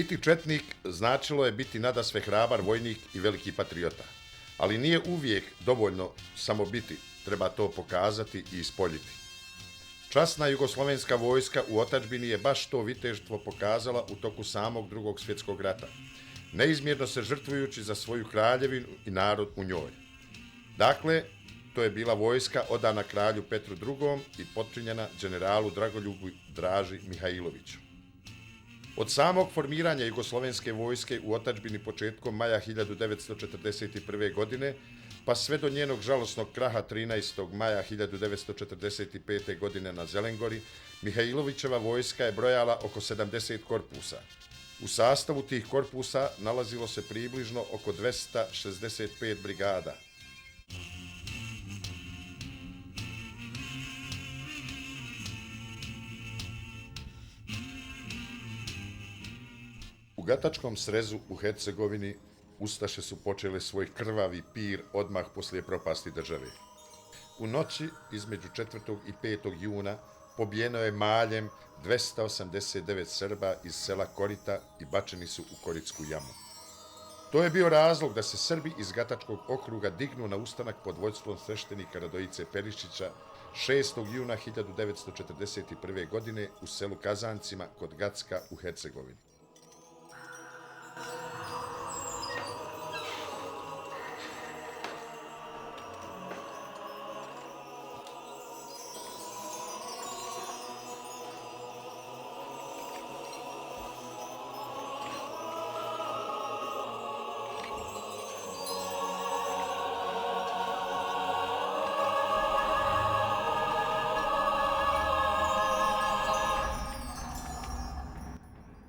Biti četnik značilo je biti nadasve hrabar vojnik i veliki patriota. Ali nije uvijek dovoljno samo biti, treba to pokazati i ispoljiti. Časna jugoslovenska vojska u otadžbini je baš to viteštvo pokazala u toku samog Drugog svjetskog rata, neizmjerno se žrtvujući za svoju kraljevinu i narod u njoj. Dakle, to je bila vojska odana kralju Petru II. I potčinjena generalu Dragoljubu Draži Mihajloviću. Od samog formiranja jugoslovenske vojske u otadžbini početkom maja 1941. godine, pa sve do njenog žalosnog kraha 13. maja 1945. godine na Zelengori, Mihajlovićeva vojska je brojala oko 70 korpusa. U sastavu tih korpusa nalazilo se približno oko 265 brigada. U Gatačkom srezu u Hercegovini ustaše su počele svoj krvavi pir odmah poslije propasti države. U noći između 4. i 5. juna pobijeno je maljem 289 Srba iz sela Korita i bačeni su u Koritsku jamu. To je bio razlog da se Srbi iz Gatačkog okruga dignu na ustanak pod vođstvom sveštenika Radojice Perišića 6. juna 1941. godine u selu Kazancima kod Gacka u Hercegovini.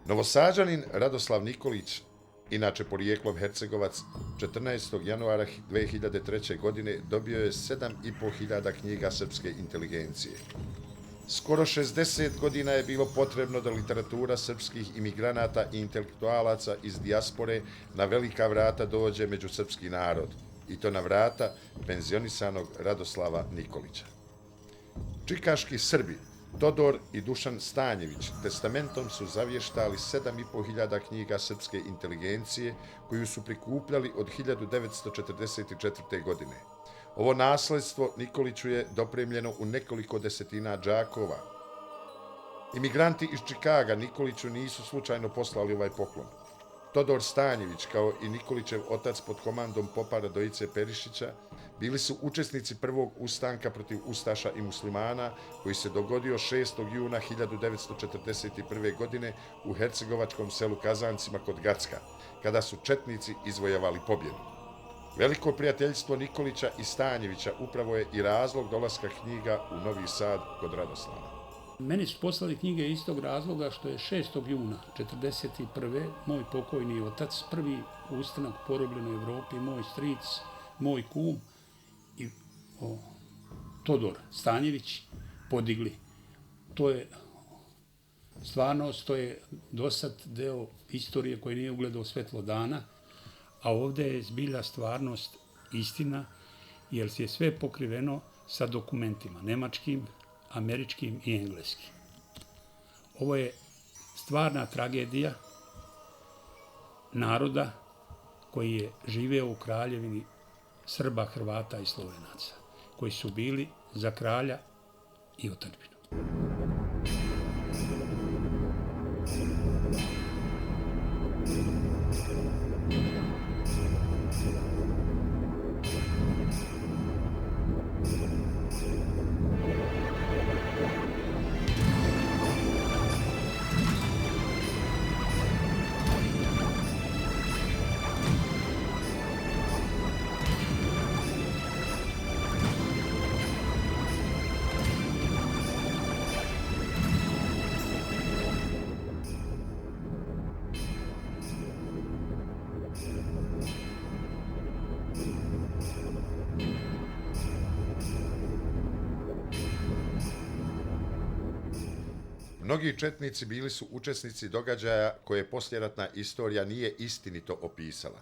Novosađanin Radoslav Nikolić, inače porijeklom Hercegovac, 14. januara 2003. godine dobio je 7.500 knjiga srpske inteligencije. Skoro 60 godina je bilo potrebno da literatura srpskih imigranata i intelektualaca iz dijaspore na velika vrata dođe među srpski narod, i to na vrata penzionisanog Radoslava Nikolića. Čikaški Srbi Todor i Dušan Stanjević testamentom su zavještali 7.500 knjiga srpske inteligencije koju su prikupljali od 1944. godine. Ovo nasledstvo Nikoliću je dopremljeno u nekoliko desetina džakova. Imigranti iz Čikaga Nikoliću nisu slučajno poslali ovaj poklon. Todor Stanjević, kao i Nikolićev otac pod komandom popa Radojice Perišića, bili su učesnici prvog ustanka protiv ustaša i muslimana koji se dogodio 6. juna 1941. godine u hercegovačkom selu Kazancima kod Gacka, kada su četnici izvojevali pobjedu. Veliko prijateljstvo Nikolića i Stanjevića upravo je i razlog dolaska knjiga u Novi Sad kod Radoslava. Meni su poslali knjige iz tog razloga što je 6. juna 1941. moj pokojni otac, prvi ustanak u porobljenoj Evropi, moj stric, moj kum i Todor Stanjević podigli. To je stvarnost, to je dosad deo istorije koji nije ugledao svetlo dana, a ovdje je zbilja stvarnost istina, jer je sve pokriveno sa dokumentima nemačkim, američkim i engleskim. Ovo je stvarna tragedija naroda koji je živeo u kraljevini Srba, Hrvata i Slovenaca, koji su bili za kralja i otadžbinu. Mnogi četnici bili su učesnici događaja koje poslijeratna istorija nije istinito opisala.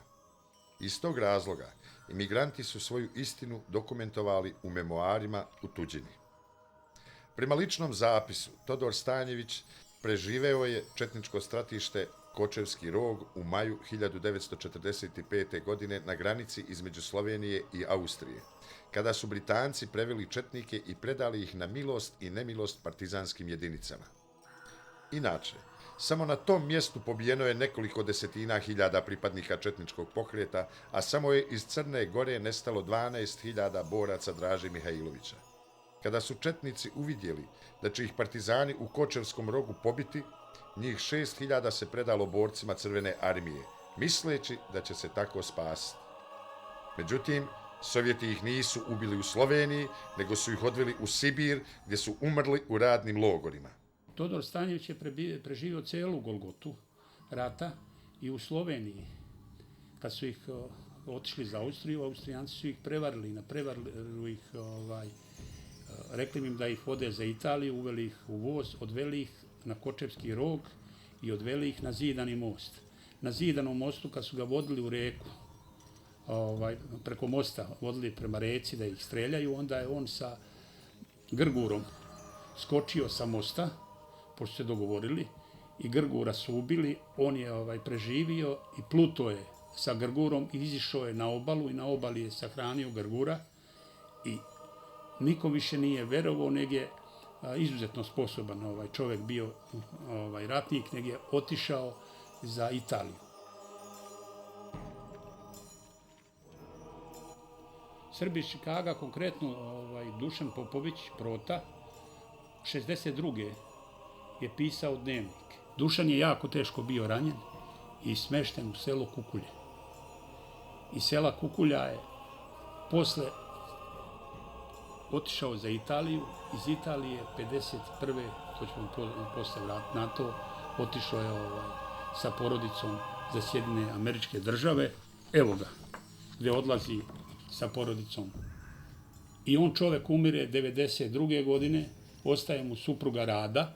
Iz tog razloga, imigranti su svoju istinu dokumentovali u memoarima u tuđini. Prema ličnom zapisu, Todor Stanjević preživeo je četničko stratište Kočevski rog u maju 1945. godine na granici između Slovenije i Austrije, kada su Britanci preveli četnike i predali ih na milost i nemilost partizanskim jedinicama. Inače, samo na tom mjestu pobijeno je nekoliko desetina hiljada pripadnika četničkog pokreta, a samo je iz Crne Gore nestalo 12.000 boraca Draže Mihajlovića. Kada su četnici uvidjeli da će ih partizani u Kočevskom rogu pobiti, njih 6.000 se predalo borcima Crvene armije, misleći da će se tako spasiti. Međutim, Sovjeti ih nisu ubili u Sloveniji, nego su ih odveli u Sibir, gdje su umrli u radnim logorima. Todor Stanjević je preživio celu Golgotu rata i u Sloveniji. Kad su ih otišli za Austriju, Austrijanci su ih prevarili, prevarili ih, rekli im da ih vode za Italiju, uveli ih u voz, odveli ih na Kočevski rog i odveli ih na Zidani most. Na Zidanom mostu, kad su ga vodili u reku, preko mosta vodili prema reci da ih streljaju, onda je on sa Grgurom skočio sa mosta, pošto se dogovorili, i Grgura su ubili, on je preživio i pluto je sa Grgurom, izišao je na obalu i na obali je sahranio Grgura i nikom više nije verovao, nego je izuzetno sposoban čovjek bio ratnik, nego je otišao za Italiju. Srbi iz Čikaga, konkretno Dušan Popović, Prota, 62. je pisao dnevnik. Dušan je jako teško bio ranjen i smešten u selo Kukulje. Iz sela Kukulja je posle otišao za Italiju, iz Italije 51. to ćemo posle vratiti na to, otišao je sa porodicom za Sjedinjene Američke Države. Evo ga, gdje odlazi sa porodicom. I on čovek umire 92. godine, ostaje mu supruga Rada,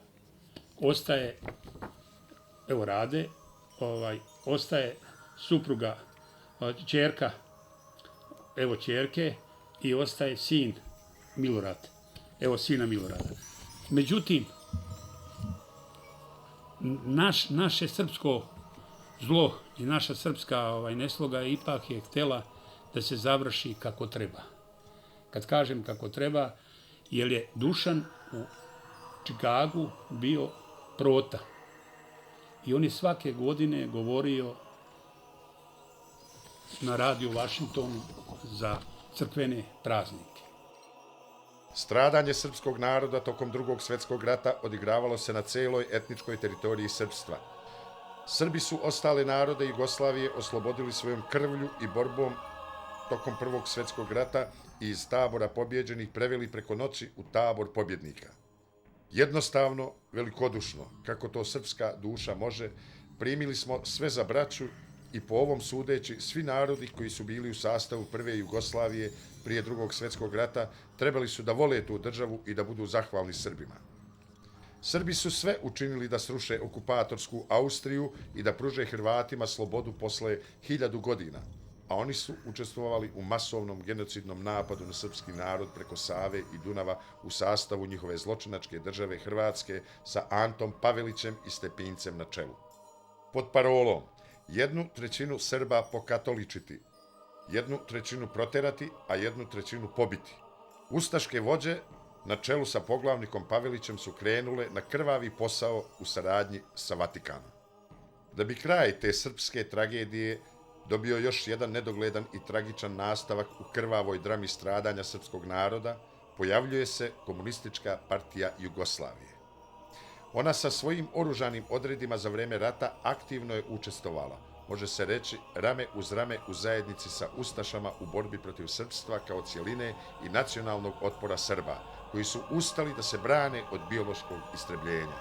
ostaje, evo Rade, ostaje supruga, ćerka, evo ćerke, i ostaje sin Milorad. Evo sina Milorada. Međutim, naše srpsko zlo i naša srpska nesloga ipak je htjela da se završi kako treba. Kad kažem kako treba, jer je Dušan u Čikagu bio Prota. I on je svake godine govorio na radiju Vašingtonu za crkvene praznike. Stradanje srpskog naroda tokom Drugog svjetskog rata odigravalo se na celoj etničkoj teritoriji srpstva. Srbi su ostale narode Jugoslavije oslobodili svojom krvlju i borbom tokom Prvog svjetskog rata i iz tabora pobjeđenih preveli preko noći u tabor pobjednika. Jednostavno, velikodušno, kako to srpska duša može, primili smo sve za braću i po ovom sudeći svi narodi koji su bili u sastavu Prve Jugoslavije prije Drugog svjetskog rata trebali su da vole tu državu i da budu zahvalni Srbima. Srbi su sve učinili da sruše okupatorsku Austriju i da pruže Hrvatima slobodu posle 1000 godina, a oni su učestvovali u masovnom genocidnom napadu na srpski narod preko Save i Dunava u sastavu njihove zločinačke države Hrvatske sa Antom Pavelićem i Stepincem na čelu. Pod parolom 1/3 Srba pokatoličiti, 1/3 proterati, a 1/3 pobiti. Ustaške vođe na čelu sa poglavnikom Pavelićem su krenule na krvavi posao u saradnji sa Vatikanom. Da bi kraj te srpske tragedije dobio još jedan nedogledan i tragičan nastavak u krvavoj drami stradanja srpskog naroda, pojavljuje se Komunistička partija Jugoslavije. Ona sa svojim oružanim odredima za vreme rata aktivno je učestvovala, može se reći rame uz rame u zajednici sa ustašama u borbi protiv srpstva kao cijeline i nacionalnog otpora Srba, koji su ustali da se brane od biološkog istrebljenja.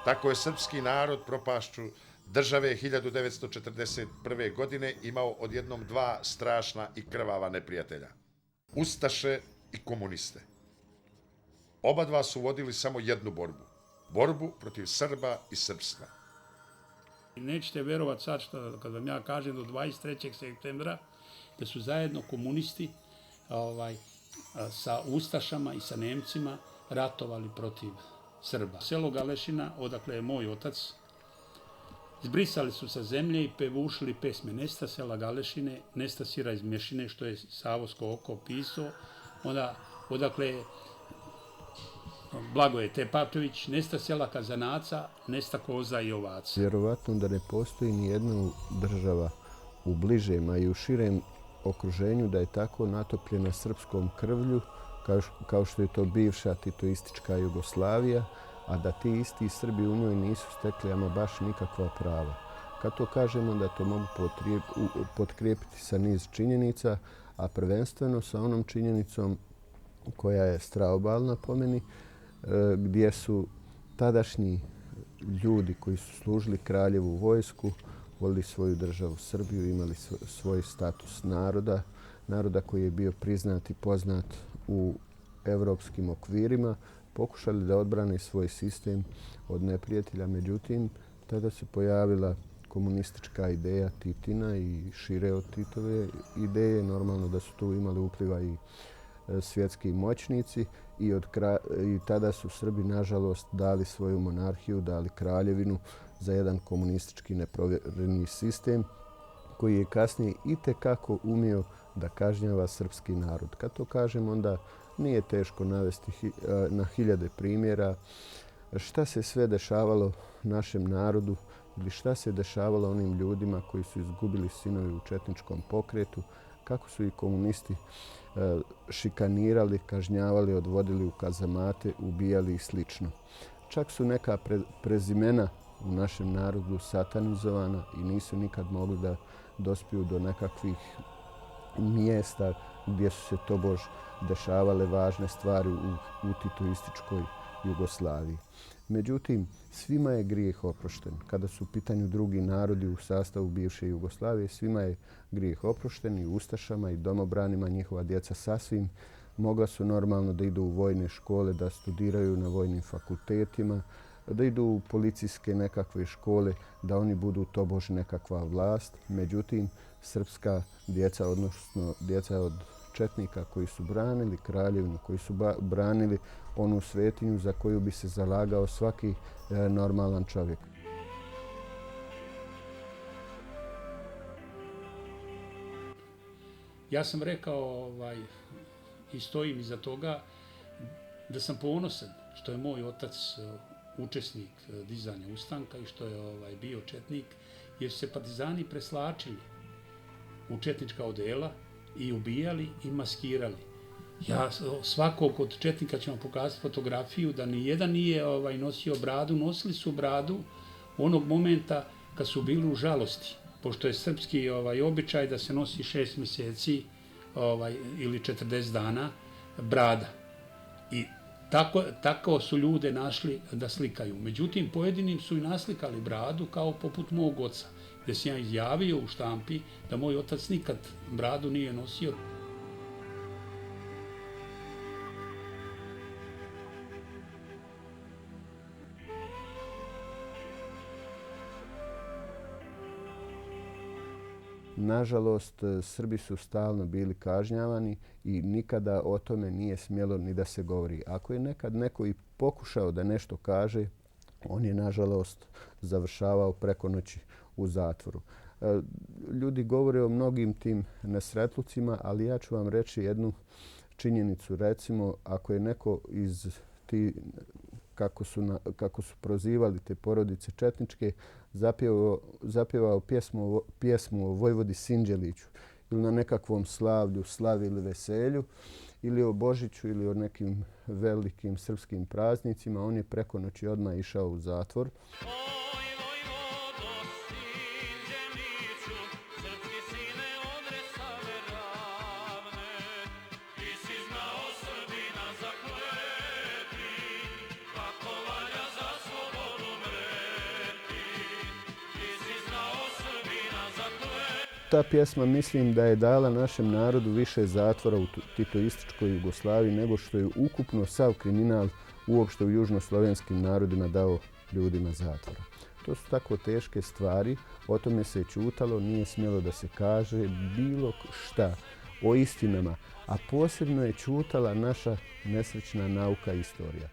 Tako je srpski narod propašću države 1941. godine imao odjednom dva strašna i krvava neprijatelja, ustaše i komuniste. Oba dva su vodili samo jednu borbu protiv Srba i srpstva. Nećete verovati sad kad vam ja kažem do 23. septembra da su zajedno komunisti sa ustašama i sa Nemcima ratovali protiv Srba. Selo Galešina, odakle je moj otac, Zbrisali su sa zemlje i pevušili pesme Nesta sela Galešine, Nesta sira iz Mješine, što je Savo Skoko pisao. Onda, odakle Blagoje Tepatović, Nesta sela Kazanaca, Nesta koza i ovaca. Vjerovatno da ne postoji ni jedna država u bližem, a i u širem okruženju da je tako natopljena srpskom krvlju kao što je to bivša titoistička Jugoslavija, a da ti isti Srbi u njoj nisu stekli ama baš nikakva prava. Kad to kažemo, da to mogu potkrijepiti sa niz činjenica, a prvenstveno sa onom činjenicom koja je straobalna po meni, gdje su tadašnji ljudi koji su služili kraljevu vojsku, volili svoju državu Srbiju, imali svoj status naroda koji je bio priznat i poznat u evropskim okvirima, pokušali da odbrane svoj sistem od neprijatelja. Međutim, tada se pojavila komunistička ideja Titina i šire od Titove ideje. Normalno da su tu imali upliva i svjetski moćnici i tada su Srbi, nažalost, dali svoju monarhiju, dali kraljevinu za jedan komunistički neprovjereni sistem koji je kasnije itekako umio da kažnjava srpski narod. Kad to kažem, onda nije teško navesti na hiljade primjera šta se sve dešavalo našem narodu ili šta se dešavalo onim ljudima koji su izgubili sinove u četničkom pokretu, kako su i komunisti šikanirali, kažnjavali, odvodili u kazamate, ubijali i slično. Čak su neka prezimena u našem narodu satanizovana i nisu nikad mogli da dospiju do nekakvih mjesta gdje su se tobož dešavale važne stvari u titoističkoj Jugoslaviji. Međutim, svima je grijeh oprošten. Kada su u pitanju drugi narodi u sastavu bivše Jugoslavije, svima je grijeh oprošten, i ustašama i domobranima. Njihova djeca sasvim mogla su normalno da idu u vojne škole, da studiraju na vojnim fakultetima, da idu u policijske nekakve škole, da oni budu tobož nekakva vlast. Međutim, srpska djeca, odnosno djeca od četnika koji su branili kraljevinu, koji su branili onu svetinju za koju bi se zalagao svaki normalan čovjek. Ja sam rekao i stojim iza toga da sam ponosan što je moj otac učesnik dizanja ustanka i što je bio četnik, jer su se partizani preslačili u četnička odela i ubijali i maskirali. Ja svakog od četnika ću vam pokazati fotografiju da ni jedan nije nosio bradu. Nosili su bradu onog momenta kad su bili u žalosti, pošto je srpski običaj da se nosi 6 mjeseci ili 40 dana brada. I tako su ljude našli da slikaju. Međutim, pojedinim su i naslikali bradu kao poput mog oca, gdje sam ja izjavio u štampi da moj otac nikad bradu nije nosio. Nažalost, Srbi su stalno bili kažnjavani i nikada o tome nije smjelo ni da se govori. Ako je nekad neko i pokušao da nešto kaže, on je nažalost završavao preko noći u zatvoru. Ljudi govore o mnogim tim nesretlucima, ali ja ću vam reći jednu činjenicu. Recimo, ako je neko iz kako su prozivali te porodice četničke, zapjevao pjesmu o Vojvodi Sinđeliću ili na nekakvom slavlju, slavi ili veselju, ili o Božiću ili o nekim velikim srpskim praznicima, on je preko noći odmah išao u zatvor. Ta pjesma mislim da je dala našem narodu više zatvora u titoističkoj Jugoslaviji nego što je ukupno sav kriminal uopšte u južnoslovenskim narodima dao ljudima zatvora. To su tako teške stvari, o tome se ćutalo, nije smjelo da se kaže bilo šta o istinama, a posebno je ćutala naša nesrećna nauka i istorija.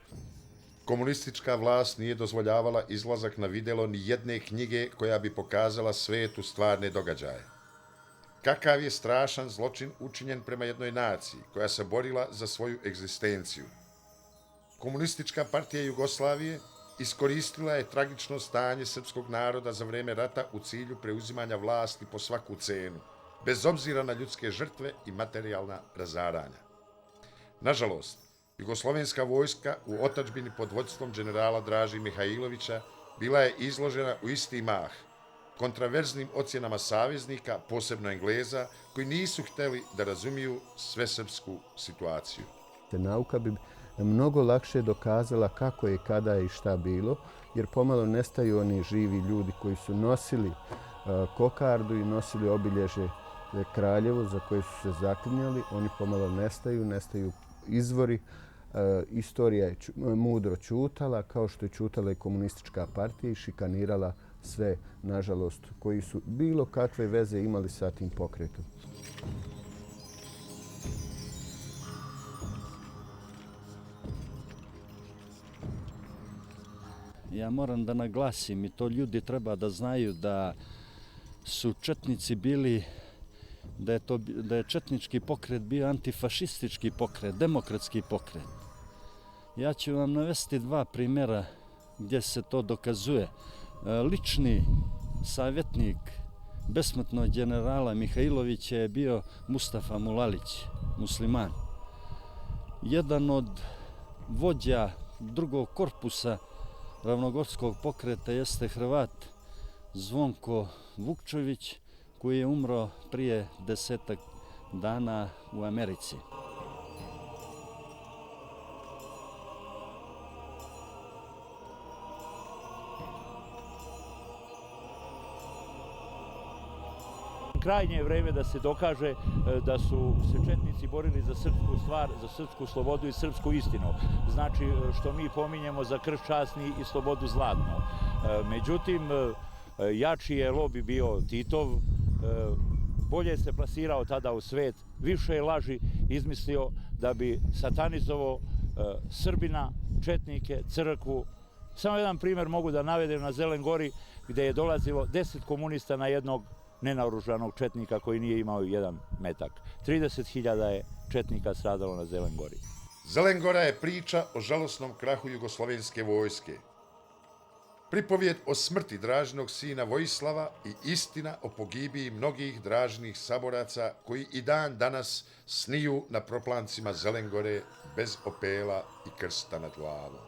Komunistička vlast nije dozvoljavala izlazak na videlo ni jedne knjige koja bi pokazala svetu stvarne događaje. Kakav je strašan zločin učinjen prema jednoj naciji koja se borila za svoju egzistenciju. Komunistička partija Jugoslavije iskoristila je tragično stanje srpskog naroda za vreme rata u cilju preuzimanja vlasti po svaku cenu, bez obzira na ljudske žrtve i materijalna razaranja. Nažalost, jugoslovenska vojska u otadžbini pod vodstvom generala Draže Mihajlovića bila je izložena u isti mah kontraverznim ocjenama saveznika, posebno Engleza, koji nisu hteli da razumiju svesrpsku situaciju. Nauka bi mnogo lakše dokazala kako je, kada i šta bilo, jer pomalo nestaju oni živi ljudi koji su nosili kokardu i nosili obilježje Kraljevo za koje su se zaklinjali. Oni pomalo nestaju izvori. Istorija je mudro ćutala, kao što je ćutala i komunistička partija i šikanirala sve, nažalost, koji su bilo kakve veze imali sa tim pokretom. Ja moram da naglasim, i to ljudi treba da znaju, da su četnici bili, da je četnički pokret bio antifašistički pokret, demokratski pokret. Ja ću vam navesti dva primjera gdje se to dokazuje. Lični savjetnik besmrtnog generala Mihajlovića je bio Mustafa Mulalić, musliman. Jedan od vođa drugog korpusa ravnogorskog pokreta jeste Hrvat Zvonko Vukčević, koji je umro prije 10 dana u Americi. Krajnje je vreme da se dokaže da su se četnici borili za srpsku stvar, za srpsku slobodu i srpsku istinu. Znači, što mi pominjemo za krst časni i slobodu zlatnu. Međutim, jači je lobi bio Titov, bolje se plasirao tada u svet, više je laži izmislio da bi satanizovao Srbina, četnike, crkvu. Samo jedan primjer mogu da navedem na Zelen Gori, gdje je dolazilo 10 komunista na jednog nenaoružanog četnika koji nije imao jedan metak. 30.000 je četnika stradalo na Zelen Gori. Zelen Gora je priča o žalosnom krahu jugoslovenske vojske. Pripovijed o smrti Dražinog sina Vojislava i istina o pogibiji mnogih Dražinih saboraca koji i dan danas sniju na proplancima Zelen Gore bez opela i krsta nad glavom.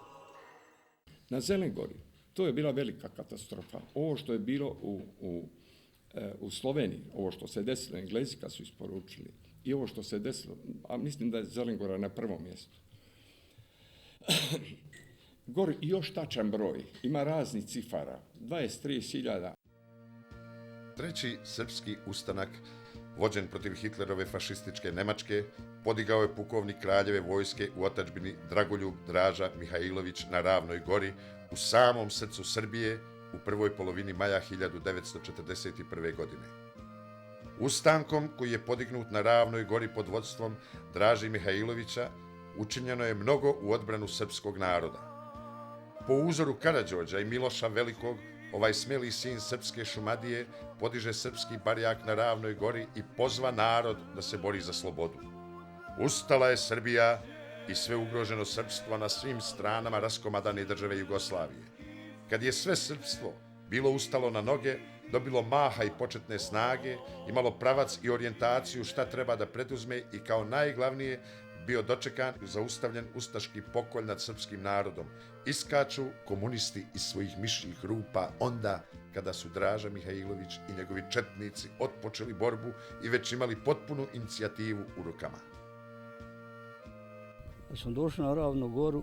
Na Zelen Gori to je bila velika katastrofa. Ovo što je bilo u Sloveniji, ovo što se desilo, Englezi kad su isporučili, i ovo što se desilo, a mislim da je Zelen Gora na prvom mjestu. Gori još tačan broj, ima raznih cifara, 23.000. Treći srpski ustanak, vođen protiv Hitlerove fašističke Nemačke, podigao je pukovnik kraljeve vojske u otadžbini Dragoljub Draža Mihajlović na Ravnoj Gori, u samom srcu Srbije, u prvoj polovini maja 1941. godine. Ustankom koji je podignut na Ravnoj Gori pod vodstvom Draže Mihajlovića učinjeno je mnogo u odbranu srpskog naroda. Po uzoru Karađorđa i Miloša Velikog, ovaj smeli sin srpske Šumadije podiže srpski barjak na Ravnoj Gori i pozva narod da se bori za slobodu. Ustala je Srbija i sve ugroženo srpstvo na svim stranama raskomadane države Jugoslavije. Kad je sve srpstvo bilo ustalo na noge, dobilo maha i početne snage, imalo pravac i orijentaciju šta treba da preduzme i kao najglavnije bio dočekan i zaustavljen ustaški pokolj nad srpskim narodom. Iskaču komunisti iz svojih mišjih rupa onda kada su Draža Mihajlović i njegovi četnici otpočeli borbu i već imali potpunu inicijativu u rukama. Kad smo došli na Ravnu Goru,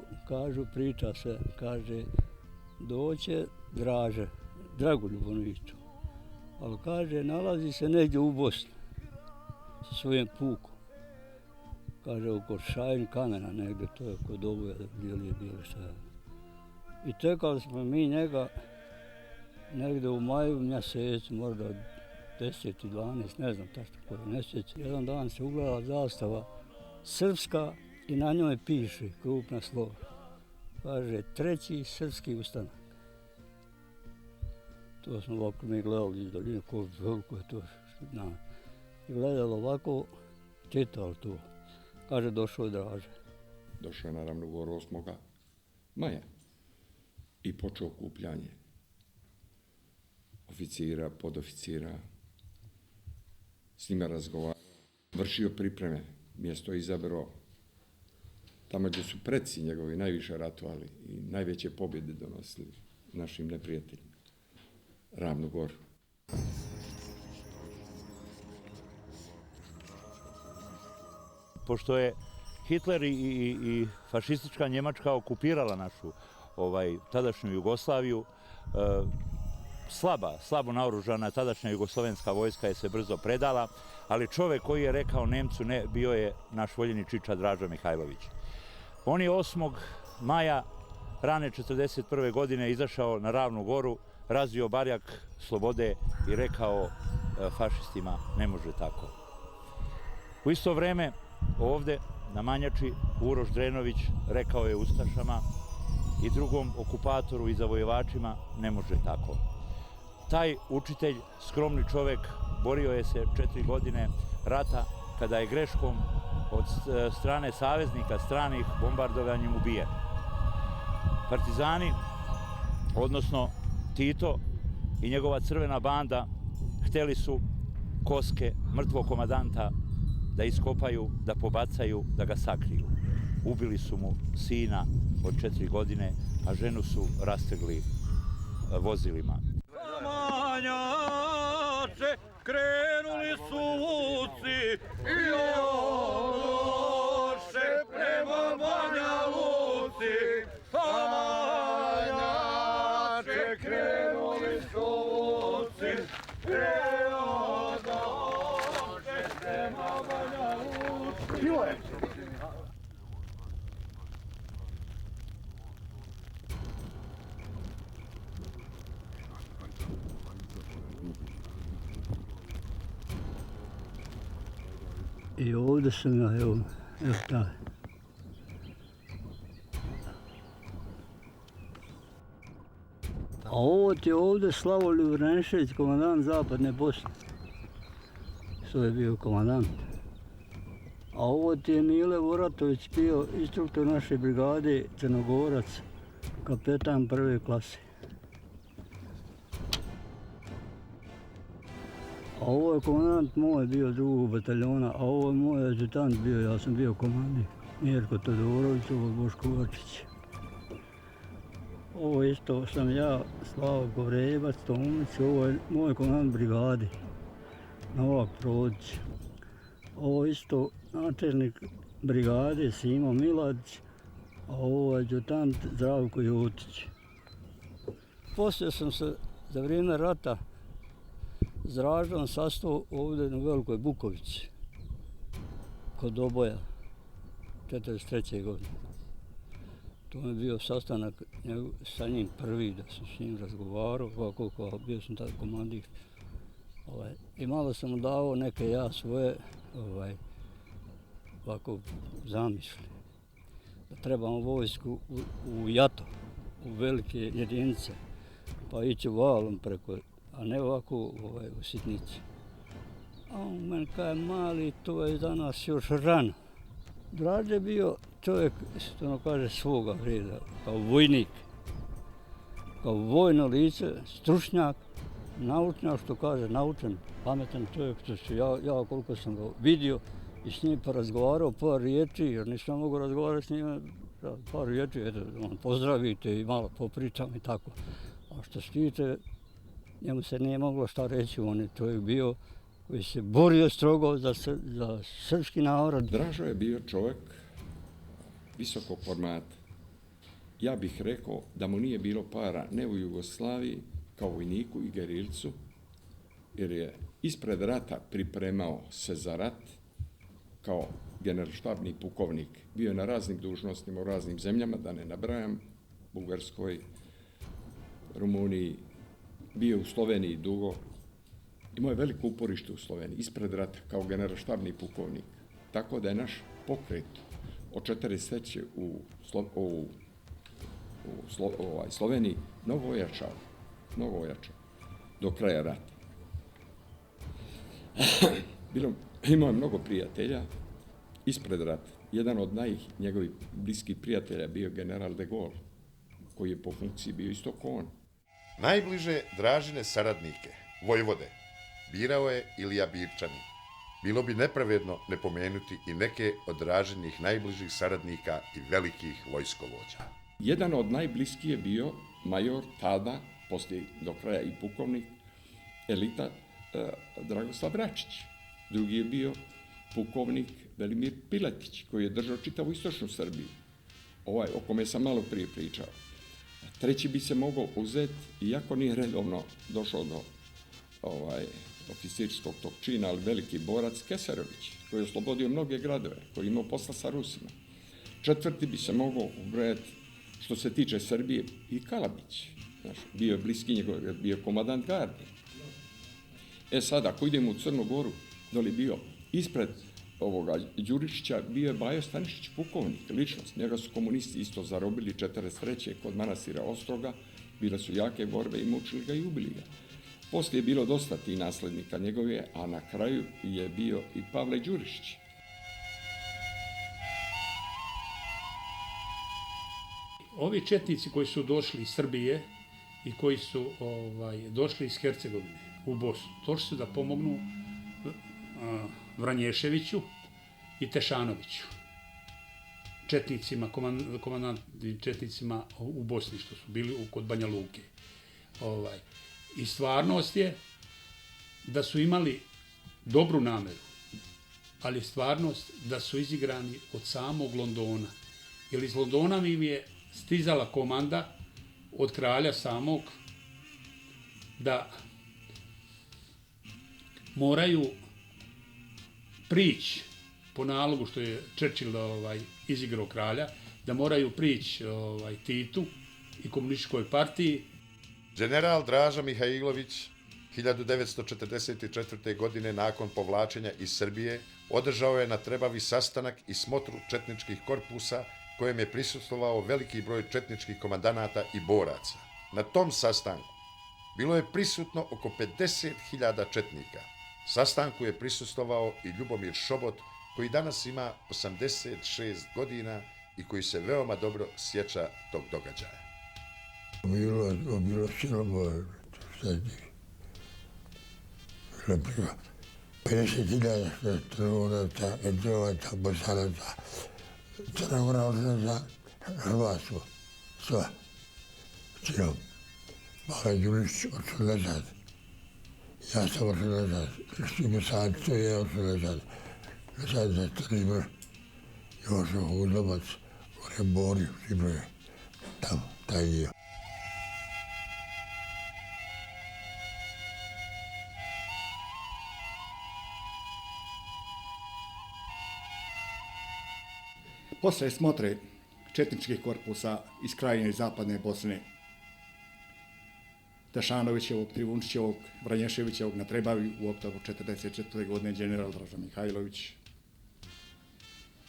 priča se, kaže, doće Draže, Dragoljub ono viču, ali kaže, nalazi se negdje u Bosni sa svojim pukom. Kaže, oko Šajn kamena negdje, to je oko Doboja, bili šta. I čekali smo mi njega negdje u maju mjesecu, možda 10. 12. ne znam tačno koji mjesec. Jedan dan se ugledala zastava srpska i na njoj piše krupna slova kaže, treći srpski ustanak. To smo ovako mi gledali iz daljine, koliko je to, i gledali ovako, čitali to. Kaže, došao je Draže. Došao je na Ravnu Goru 8. maja i počeo okupljanje oficira, podoficira, s njima razgovarao, vršio pripreme, mjesto je izabrao tamo gdje su preci njegovi najviše ratovali i najveće pobjede donosili našim neprijateljima, Ravnu Goru. Pošto je Hitler i fašistička Njemačka okupirala našu tadašnju Jugoslaviju, slabo naoružana tadašnja jugoslovenska vojska je se brzo predala, ali čovjek koji je rekao Nemcu ne, bio je naš voljeni čiča Draža Mihajlović. On je 8. maja rane 1941. godine izašao na Ravnu Goru, razvio barjak slobode i rekao fašistima ne može tako. U isto vrijeme ovdje na Manjači Uroš Drenović rekao je ustašama i drugom okupatoru i zavojevačima ne može tako. Taj učitelj, skromni čovjek, borio je se 4 godine rata kada je greškom od strane saveznika stranih bombardovanjem ubijen. Partizani, odnosno Tito i njegova crvena banda, htjeli su koske mrtvog komadanta da iskopaju, da pobacaju, da ga sakriju. Ubili su mu sina od 4 godine, a ženu su rastegli vozilima. Manjače, krenuli su vuci i odoše prema Banja Luci. Manjače, krenuli su vuci i odoše prema Banja Luci. I ovdje sam ja, evo taj. A ovo ti je ovdje Slavoljub Renšević, komandant Zapadne Bosne. Što je bio komandant. A ovo ti je Mile Voratović, bio instruktor naše brigade, Crnogorac, kapetan 1. klase. A ovo je komandant moj bio 2. bataljona, a ovo je moj adjutant bio, ja sam bio komandant. Mirko Todorović, ovo je Boško Vačić. Ovo isto sam ja, Slavko Vrebac, Tomić, ovo je moj komandant brigade, Novak Prodić. Ovo isto načelnik brigade Simo Miladić, a ovo je adjutant Zdravko Jutić. Poslije sam se za vrijeme rata s Dražom sastao ovdje na Velikoj Bukovici, kod Oboja, 1943. godine. To je bio sastanak sa njim prvi, da sam s njim razgovarao, ovako, bio sam tada komandir. I malo sam mu dao neke ja svoje ovako zamisli. Da trebamo vojsku u jato, u velike jedinice, pa ići valom preko, a ne ovako u sitnici. A on meni kaže, mali, to je za nas još rano. Draže je bio čovjek, što ono kaže, svoga reda, kao vojnik, kao vojno lice, stručnjak, naučnjak, što kaže, naučen, pametan čovjek, što ja koliko sam ga vidio i s njim porazgovarao par riječi, jer nisam mogu razgovarati s njim, par riječi, eto, on pozdravite i malo popričam i tako. A što se tiče, njemu se nije moglo šta reći, on je čovjek bio koji se borio strogo za srpski narod. Dražo je bio čovjek visokog formata. Ja bih rekao da mu nije bilo para ne u Jugoslaviji kao vojniku i gerilcu, jer je ispred rata pripremao se za rat kao generalštabni pukovnik. Bio je na raznim dužnostima u raznim zemljama, da ne nabrajam, Bugarskoj, Rumuniji, bio u Sloveniji dugo. Imao je veliko uporište u Sloveniji, ispred rata, kao generalštabni pukovnik. Tako da je naš pokret od 1943. u Sloveniji mnogo ojačao do kraja rata. Imao je mnogo prijatelja ispred rata. Jedan od njegovih bliskih prijatelja bio general de Gaulle, koji je po funkciji bio isto ko on. Najbliže Dražine saradnike, vojvode, birao je Ilija Birčanin. Bilo bi nepravedno ne pomenuti i neke od Dražinih najbližih saradnika i velikih vojskovođa. Jedan od najbliskih je bio major tada, poslije do kraja i pukovnik, elita Dragoslav Račić. Drugi je bio pukovnik Velimir Piletić, koji je držao čitavu istočnu Srbiju, o kome sam malo prije pričao. Treći bi se mogao uzeti, iako nije redovno došao do oficirskog tog čina, ali veliki borac Keserović, koji je oslobodio mnoge gradove, koji je imao posla sa Rusima. Četvrti bi se mogao ubrojati, što se tiče Srbije, i Kalabić. Bio je bliski njegov, bio komadant gardi. Sad, ako idemo u Crnu Goru, doli bio ispred ovoga Đurišića, bio je Bajo Stanišić pukovnik, ličnost. Njega su komunisti isto zarobili 43. kod manastira Ostroga, bile su jake borbe i mučili ga i ubili ga. Poslije je bilo dosta tih naslednika njegove, a na kraju je bio i Pavle Đurišić. Ovi četnici koji su došli iz Srbije i koji su došli iz Hercegovine u Bosnu, došli su da pomognu Vranješeviću i Tešanoviću, četnicima, komandantnim četnicima u Bosni, što su bili kod Banja Luke. I stvarnost je da su imali dobru nameru, ali stvarnost da su izigrani od samog Londona. Jer iz Londona im je stizala komanda od kralja samog da moraju prići po nalogu što je Churchill izigrao kralja, da moraju prići Titu i komunističkoj partiji. General Draža Mihajlović 1944. godine nakon povlačenja iz Srbije održao je na Trebavi sastanak i smotru četničkih korpusa kojem je prisustvovao veliki broj četničkih komandanata i boraca. Na tom sastanku bilo je prisutno oko 50.000 četnika. Sastanku je prisustvovao i Ljubomir Šobot, koji danas ima 86 godina i koji se veoma dobro sjeća tog događaja. Bilo silno, replika. 50.000 Crnogoraca, Etiovaca, Bosanaca, Crna Gora odšla za Hrvatsku, sva, cijelom. Pavle Đurišić odšao nazad. Ja sam odšao nazad. Štimo sad, to je odšao nazad. Nazad za Crni Vrh. Jošo Hudobac, gore Boriju, Štimo je tamo, taj dio. Posle smotre četničkih korpusa iz Krajine i Zapadne Bosne, Tešanovićevog, Trivunčićevog, Vranješevićevog na Trebavi u oktobru 1944. godine general Draža Mihajlović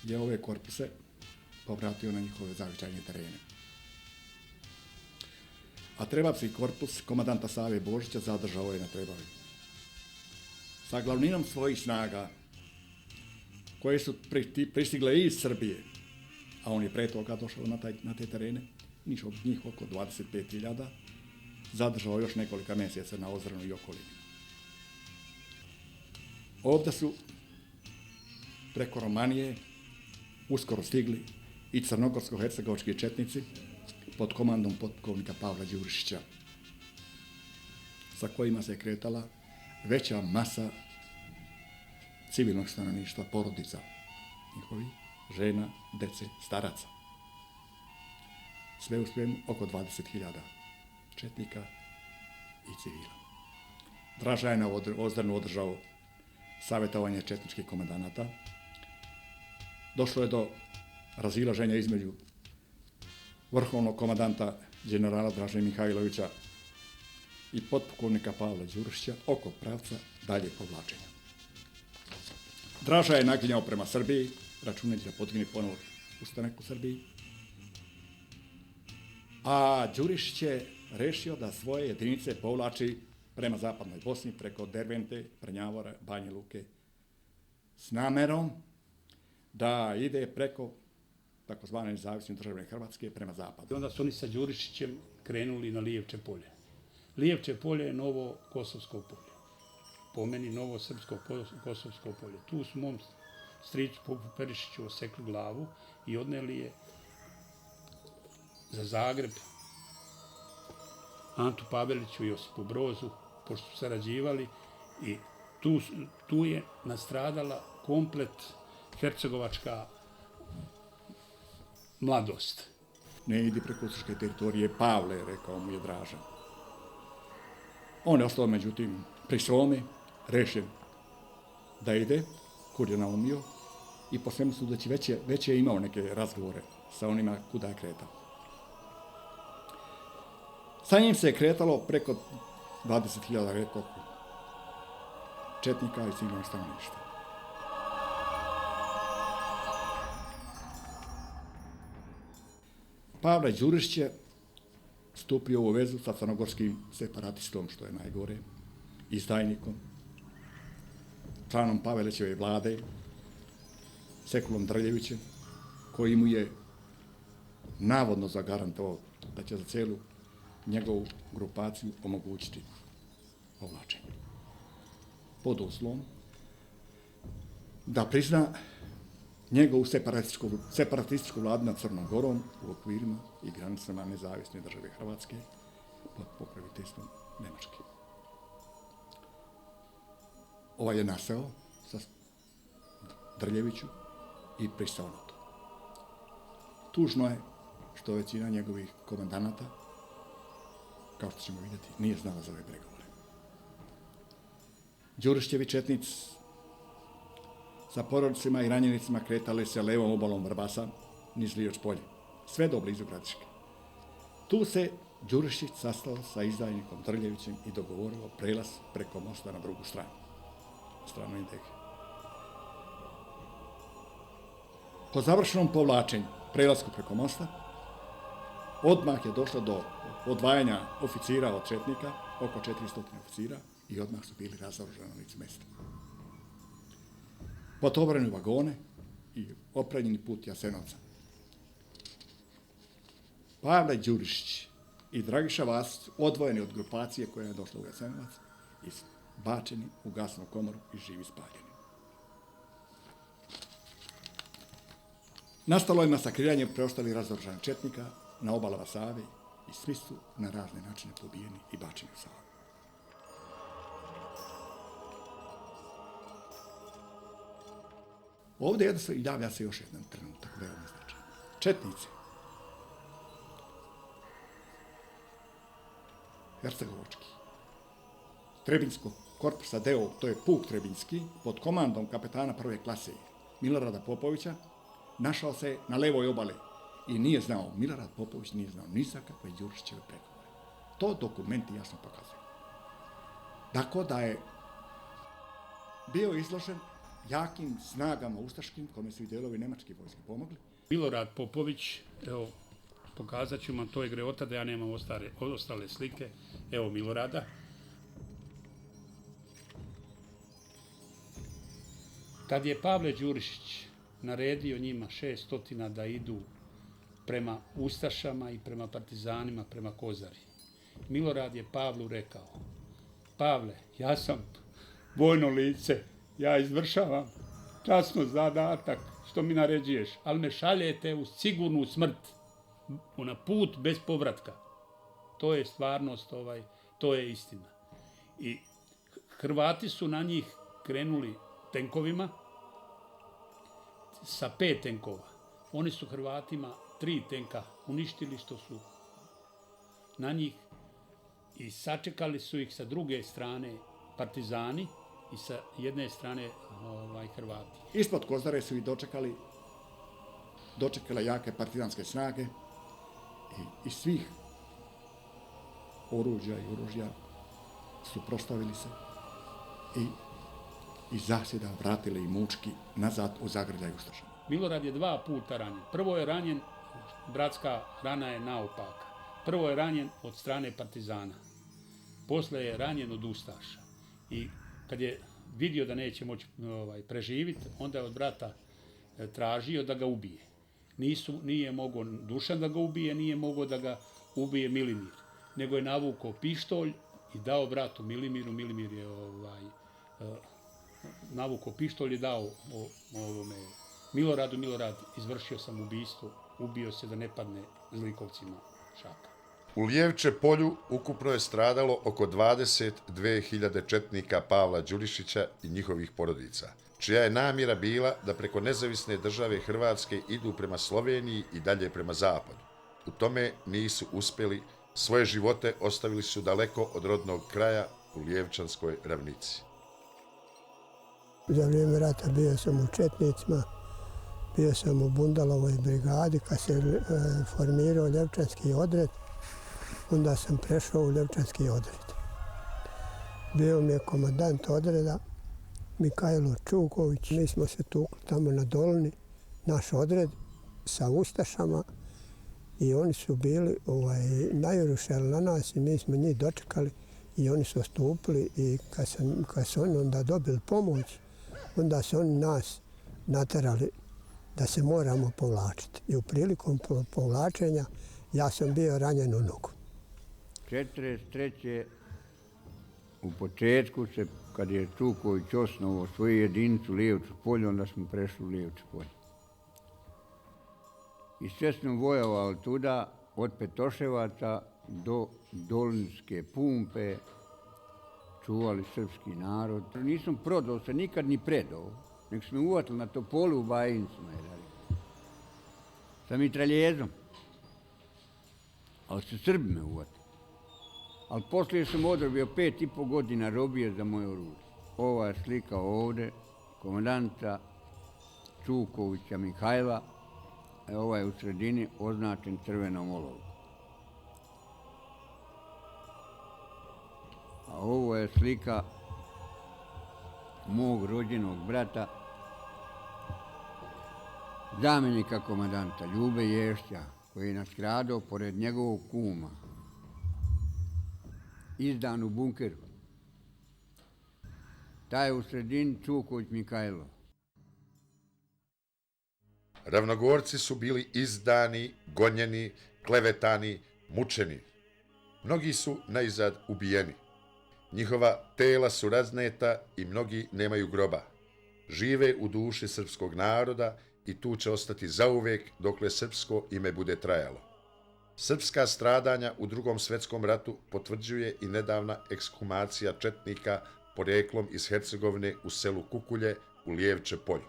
je ove korpuse povratio na njihove zavičajne terene. A Trebavski korpus komandanta Save Božića zadržao je na Trebavi. Sa glavninom svojih snaga, koje su pristigle iz Srbije, a on je pre toga došao na te terene, njih oko 25.000, zadržao još nekoliko mjeseca na Ozranu i okolini. Ovdje su preko Romanije uskoro stigli i crnogorsko-hercegovački četnici pod komandom potpukovnika Pavla Đurišića, sa kojima se kretala veća masa civilnog stanovništva, porodica njihovi, žena, dece, staraca. Sve u svemu oko 20.000 četnika i civila. Draža je na Ozranu održao savjetovanje četničkih komandanata. Došlo je do razilaženja između vrhovnog komandanta generala Draže Mihajlovića i potpukovnika Pavla Đurišića oko pravca dalje povlačenja. Draža je naginjao prema Srbiji, računajući da podigne ponovo ustanak u Srbiji. A Đurišić je rešio da svoje jedinice povlači prema zapadnoj Bosni, preko Dervente, Prnjavora, Banja Luke, s namerom da ide preko takozvane nezavisne države Hrvatske prema zapadu. Onda su oni sa Đurišićem krenuli na Lijevče polje. Lijevče polje je novo Kosovsko polje. Po meni novo srpsko Kosovsko polje. Tu su mom stricu Popu Perišiću osekli glavu i odneli je za Zagreb Antu Paveliću i Josipu Brozu, pošto su sarađivali, i tu je nastradala komplet hercegovačka mladost. Ne idi preko ustaške teritorije, Pavle, rekao mu je Draža. On je ostao, međutim, pri svome, rešen da ide, kud je naumio, i po svemu sudeći već je imao neke razgovore sa onima kuda je kretao. Sa njim se je kretalo preko 20.000, rekao, četnika i civilnog stanovništva. Pavle Đurišić je stupio u vezu sa crnogorskim separatistom, što je najgore, izdajnikom, članom Pavelićeve vlade, Sekulom Drljevićem, koji mu je navodno zagarantovao da će za celu njegovu grupaciju omogućiti povlačenje. Pod uslovom da prizna njegovu separatističku vladu nad Crnom Gorom u okvirima i granicama nezavisne države Hrvatske pod pokroviteljstvom Nemačke. Ovaj je naseo sa Drljeviću i pristao na to. Tužno je što većina njegovih komandanata, kao što ćemo vidjeti, nije znala za ove pregovore. Đurišićevi četnici sa porodicima i ranjenicima kretali se levom obalom Vrbasa niz Liječ polje, sve do blizu Gradiške. Tu se Đurišić sastao sa izdajnikom Drljevićem i dogovorio prelaz preko mosta na drugu stranu, stranu Indeke. Po završenom povlačenju, prelasku preko mosta, odmah je došlo do odvajanja oficira od četnika, oko 400 oficira, i odmah su bili razoružani na licu mesta. Potovareni u vagone i opremljeni put Jasenovca. Pavle Đurišić i Dragiša Vasić odvojeni od grupacije koja je došla u Jasenovac i bačeni u gasnu komoru i živi spaljeni. Nastalo je masakriranje preostalih razoružanih četnika na obalama Save i svi su na razne načine pobijeni i bačeni u Savu. Ovdje javlja se još jedan trenutak, veoma značajan. Četnici, hercegovački, Trebinskog korpusa deo, to je Puk Trebinski, pod komandom kapetana prve klase Milorada Popovića, našao se na levoj obali i nije znao, Milorad Popović nije znao ni za kakve Đurišićeve pregovore. To dokumenti jasno pokazuju. Tako da je bio izložen jakim snagama ustaškim, kome su i delovi nemačke vojske pomogli. Milorad Popović, evo, pokazat ću vam, to je greota da ja nemam ostale slike. Evo Milorada. Kad je Pavle Đurišić naredio njima 600 da idu prema ustašama i prema partizanima, prema Kozari, Milorad je Pavlu rekao: Pavle, ja sam vojno lice, ja izvršavam časno zadatak što mi naređuješ, ali me šaljete u sigurnu smrt, na put bez povratka. To je stvarnost, to je istina. I Hrvati su na njih krenuli tenkovima, sa 5 tenkova. Oni su Hrvatima 3 tenka uništili, što su na njih, i sačekali su ih sa druge strane partizani i sa jedne strane Hrvati. Ispod Kozare su ih dočekale jake partizanske snage i iz svih oružja suprotstavili se i iz zasjeda vratili i mučki nazad u zagrljaj ustaša. Milorad je 2 puta ranjen. Prvo je ranjen, bratska rana je naopaka. Prvo je ranjen od strane partizana, posle je ranjen od ustaša. I kad je vidio da neće moći preživiti, onda je od brata tražio da ga ubije. Nije mogao Dušan da ga ubije, nije mogao da ga ubije Milimir, nego je navukao pištolj i dao bratu Milimiru. Milimir je navukao pištolj i dao Miloradu. Milorad izvršio sam ubistvo, ubio se da ne padne zlikovcima šaka. U Lijevče polju ukupno je stradalo oko 22.000 četnika Pavla Đurišića i njihovih porodica, čija je namjera bila da preko nezavisne države Hrvatske idu prema Sloveniji i dalje prema zapadu. U tome nisu uspjeli, svoje živote ostavili su daleko od rodnog kraja u Lijevčanskoj ravnici. Za vrijeme rata bio sam u Četnicima, bio sam u Bundalovoj brigadi kad se formirao Ljevčanski odred, onda sam prešao u Ljevčanski odred. Bio mi je komandant odreda Mihajlo Čuković. Mi smo se tukli tamo na Dolini, naš odred sa ustašama i oni su bili najurušali na nas i mi smo njih dočekali i oni su ostupili i kad su oni onda dobili pomoć, onda su oni nas naterali da se moramo povlačiti. I u prilikom povlačenja ja sam bio ranjen u nogu. 1943. u početku se, kad je Čuković osnovao svoju jedinicu Lijevče polje, onda smo prešli u Lijevče polje. I sve smo vojovali tuda od Petoševaca do Dolinske pumpe, čuvali srpski narod. Nisam prodao se nikad ni predao, nek smo uvatili na Topolu u Bajincima, sa mitraljezom. Ali su Srbi me uvatili. Ali poslije sam odrobio 5,5 godina robije za moje oružje. Ova je slika ovdje, komandanta Čukovića Mihajla, a ova je u sredini označen crvenom olovkom. A ovo je slika mog rođenog brata, zamjenika komandanta Ljube Ješća, koji je nastradao pored njegovog kuma, izdan u bunkeru. Taj je u sredini Čuković Mihajlo. Ravnogorci su bili izdani, gonjeni, klevetani, mučeni. Mnogi su najzad ubijeni. Njihova tela su razneta i mnogi nemaju groba. Žive u duši srpskog naroda i tu će ostati zauvijek dokle srpsko ime bude trajalo. Srpska stradanja u Drugom svjetskom ratu potvrđuje i nedavna ekshumacija četnika porijeklom iz Hercegovine u selu Kukulje u Lijevče polju.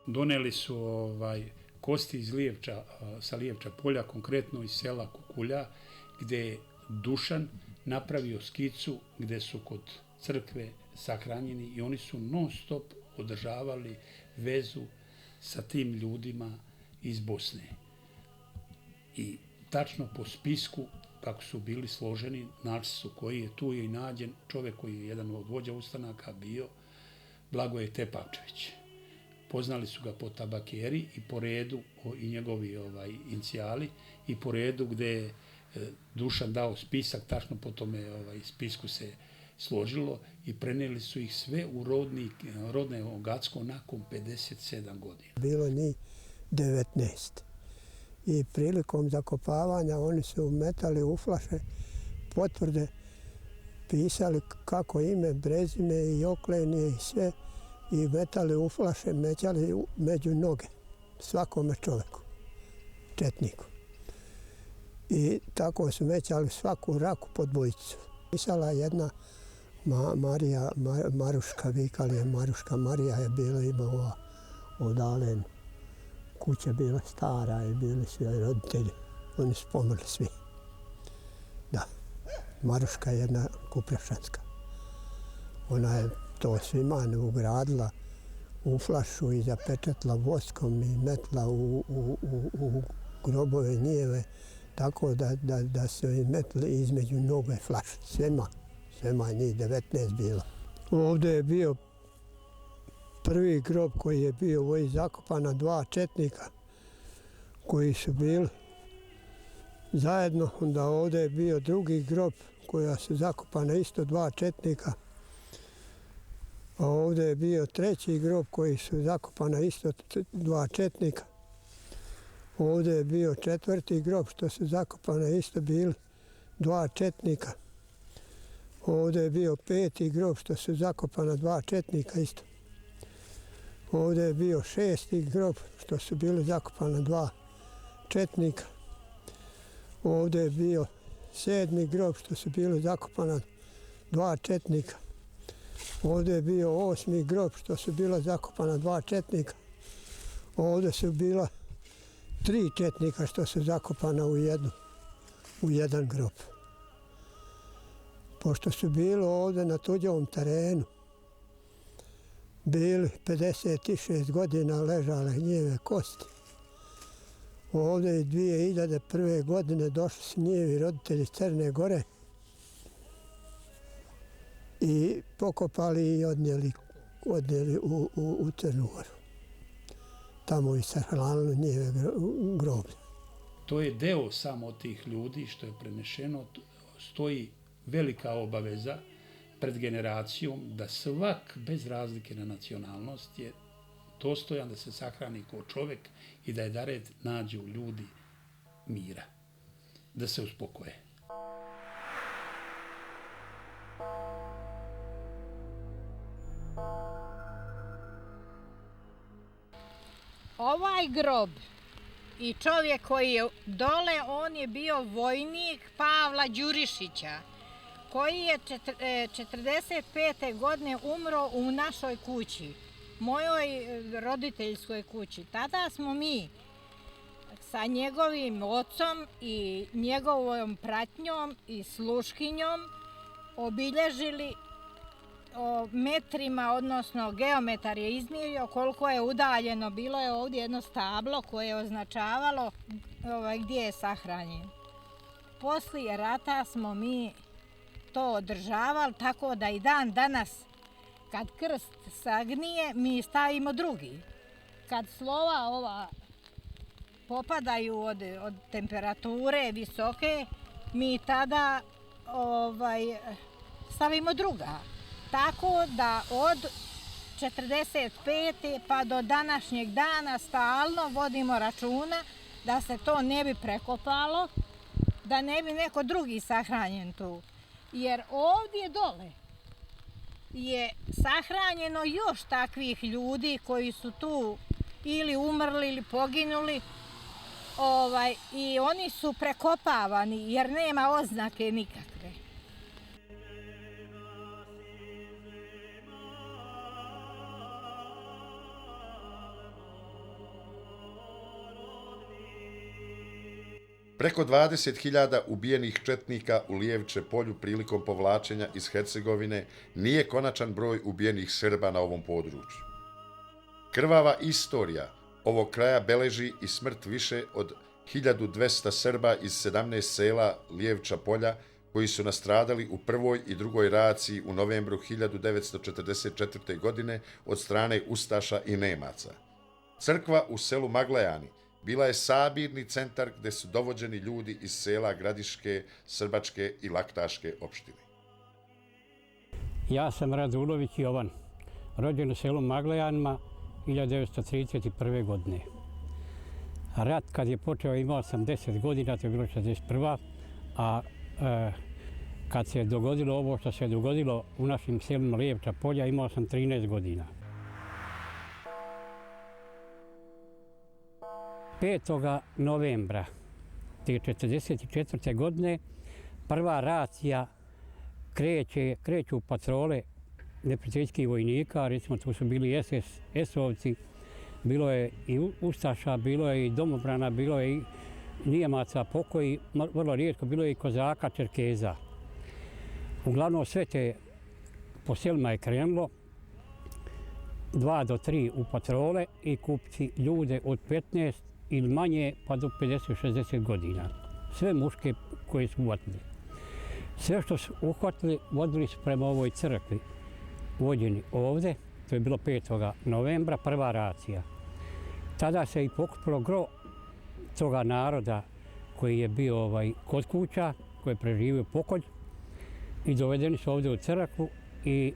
Doneli su kosti iz Lijevča, sa Lijevča polja, konkretno iz sela Kukulja, gdje je Dušan napravio skicu gdje su kod crkve sahranjeni i oni su non stop održavali vezu sa tim ljudima iz Bosne. I tačno po spisku kako su bili složeni, našli su koji je tu i nađen čovjek koji je jedan od vođa ustanaka bio, Blagoje Tepavčević. Poznali su ga po tabakeri i po redu, i njegovi inicijali, i po redu gdje je Dušan dao spisak, tačno po tome spisku se složilo i prenijeli su ih sve u rodne Ogacko nakon 57 godina. Bilo njih 19. I prilikom zakopavanja oni su metali u flaše potvrde, pisali kako ime, prezime i oklenje i sve i metali u flaše, mećali među noge svakome čovjeku, četniku. I tako su mećali svaku raku pod bojicu. Pisala jedna Maruška, vikali je Maruška, Marija je bila, imala odalen. Kuća bila stara i bili svi roditelji. Oni su pomrli svi. Da, Maruška je jedna Kuprešanska. Ona je to svima ugradila u flašu i zapečatila voskom i metla u grobove njijeve, tako da su je metli između noge flaše. Svima njih 19 bilo. Ovdje je bio prvi grob koji je bio zakopana 2 četnika koji su bili zajedno. Onda ovdje je bio drugi grob koja su zakopana isto 2 četnika. A ovdje je bio treći grob koji su zakopana isto 2 četnika. Ovdje je bio četvrti grob što su zakopana isto bili 2 četnika. Ovdje je bio 5. grob što su zakopana 2 četnika isto. Ovdje je bio 6. grob što su bili zakopana 2 četnika. Ovdje je bio 7. grob što su bili zakopana 2 četnika. Ovdje je bio 8. grob što su bila zakopana 2 četnika. Ovdje su bila 3 četnika što su zakopana u jedan grob. Pošto su bili ovdje na tuđom terenu, bili 56 godina ležale njeve kosti. Ovdje je 2001. godine došli su njihovi roditelji iz Crne Gore i pokopali i odnijeli u Crnu Goru. Tamo i sahranili njihove groblje. To je deo samo tih ljudi što je prenešeno. Stoji velika obaveza pred generacijom da svak, bez razlike na nacionalnost, je dostojan da se sahrani kao čovjek i da je dared nađu ljudi mira, da se uspokoje. Ovaj grob i čovjek koji je dole, on je bio vojnik Pavla Đurišića, koji je 45. godine umro u našoj kući, mojoj roditeljskoj kući. Tada smo mi sa njegovim ocom i njegovom pratnjom i sluškinjom obilježili metrima, odnosno geometar je izmjerio koliko je udaljeno. Bilo je ovdje jedno stablo koje je označavalo gdje je sahranjen. Poslije rata smo mi to održavali tako da i dan danas kad krst sagnije mi stavimo drugi. Kad slova ova popadaju od temperature visoke, mi tada stavimo druga. Tako da od 45. pa do današnjeg dana stalno vodimo računa da se to ne bi prekopalo, da ne bi neko drugi sahranjen tu. Jer ovdje dole je sahranjeno još takvih ljudi koji su tu ili umrli ili poginuli i oni su prekopavani jer nema oznake nikakve. Preko 20.000 ubijenih četnika u Lijevče polju prilikom povlačenja iz Hercegovine nije konačan broj ubijenih Srba na ovom području. Krvava istorija ovog kraja beleži i smrt više od 1200 Srba iz 17 sela Lijevča polja koji su nastradali u prvoj i drugoj raciji u novembru 1944. godine od strane Ustaša i Nemaca. Crkva u selu Maglejani bila je sabirni centar gdje su dovođeni ljudi iz sela Gradiške, Srbačke i Laktaške opštine. Ja sam Radulović Jovan, rođen u selu Maglejanima 1931. godine. Rat kad je počeo imao sam 10 godina, to je bilo 61. A kad se dogodilo ovo što se dogodilo u našim selima Lijevča polja, imao sam 13 godina. 5. novembra 1944. godine prva racija kreću patrole neprijateljskih vojnika, recimo tu su bili SS-ovci, bilo je i Ustaša, bilo je i domobrana, bilo je i Nijemaca pokoji, vrlo rijetko, bilo je i Kozaka, Čerkeza. Uglavnom sve te po selima je krenulo, 2 do 3 u patrole i kupci ljude od 15 ili manje pa do 50-60 godina. Sve muške koje su uhvatili. Sve što su uhvatili vodili su prema ovoj crkvi. Vođeni ovdje, to je bilo 5. novembra, prva racija. Tada se i pokupilo gro toga naroda koji je bio kod kuća, koji je preživio pokolj i dovedeni su ovdje u crkvu i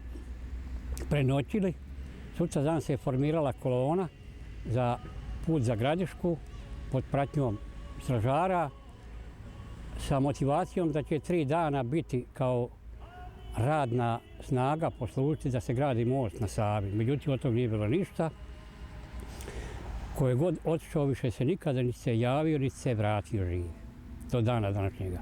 prenoćili. Sutra dan se je formirala kolona za put za Gradišku pod pratnjom stražara sa motivacijom da će 3 dana biti kao radna snaga poslužiti da se gradi most na Savi. Međutim, od toga nije bilo ništa. Ko je god otišao, više se nikada niti se javio, niti se vratio živ. Do dana današnjega.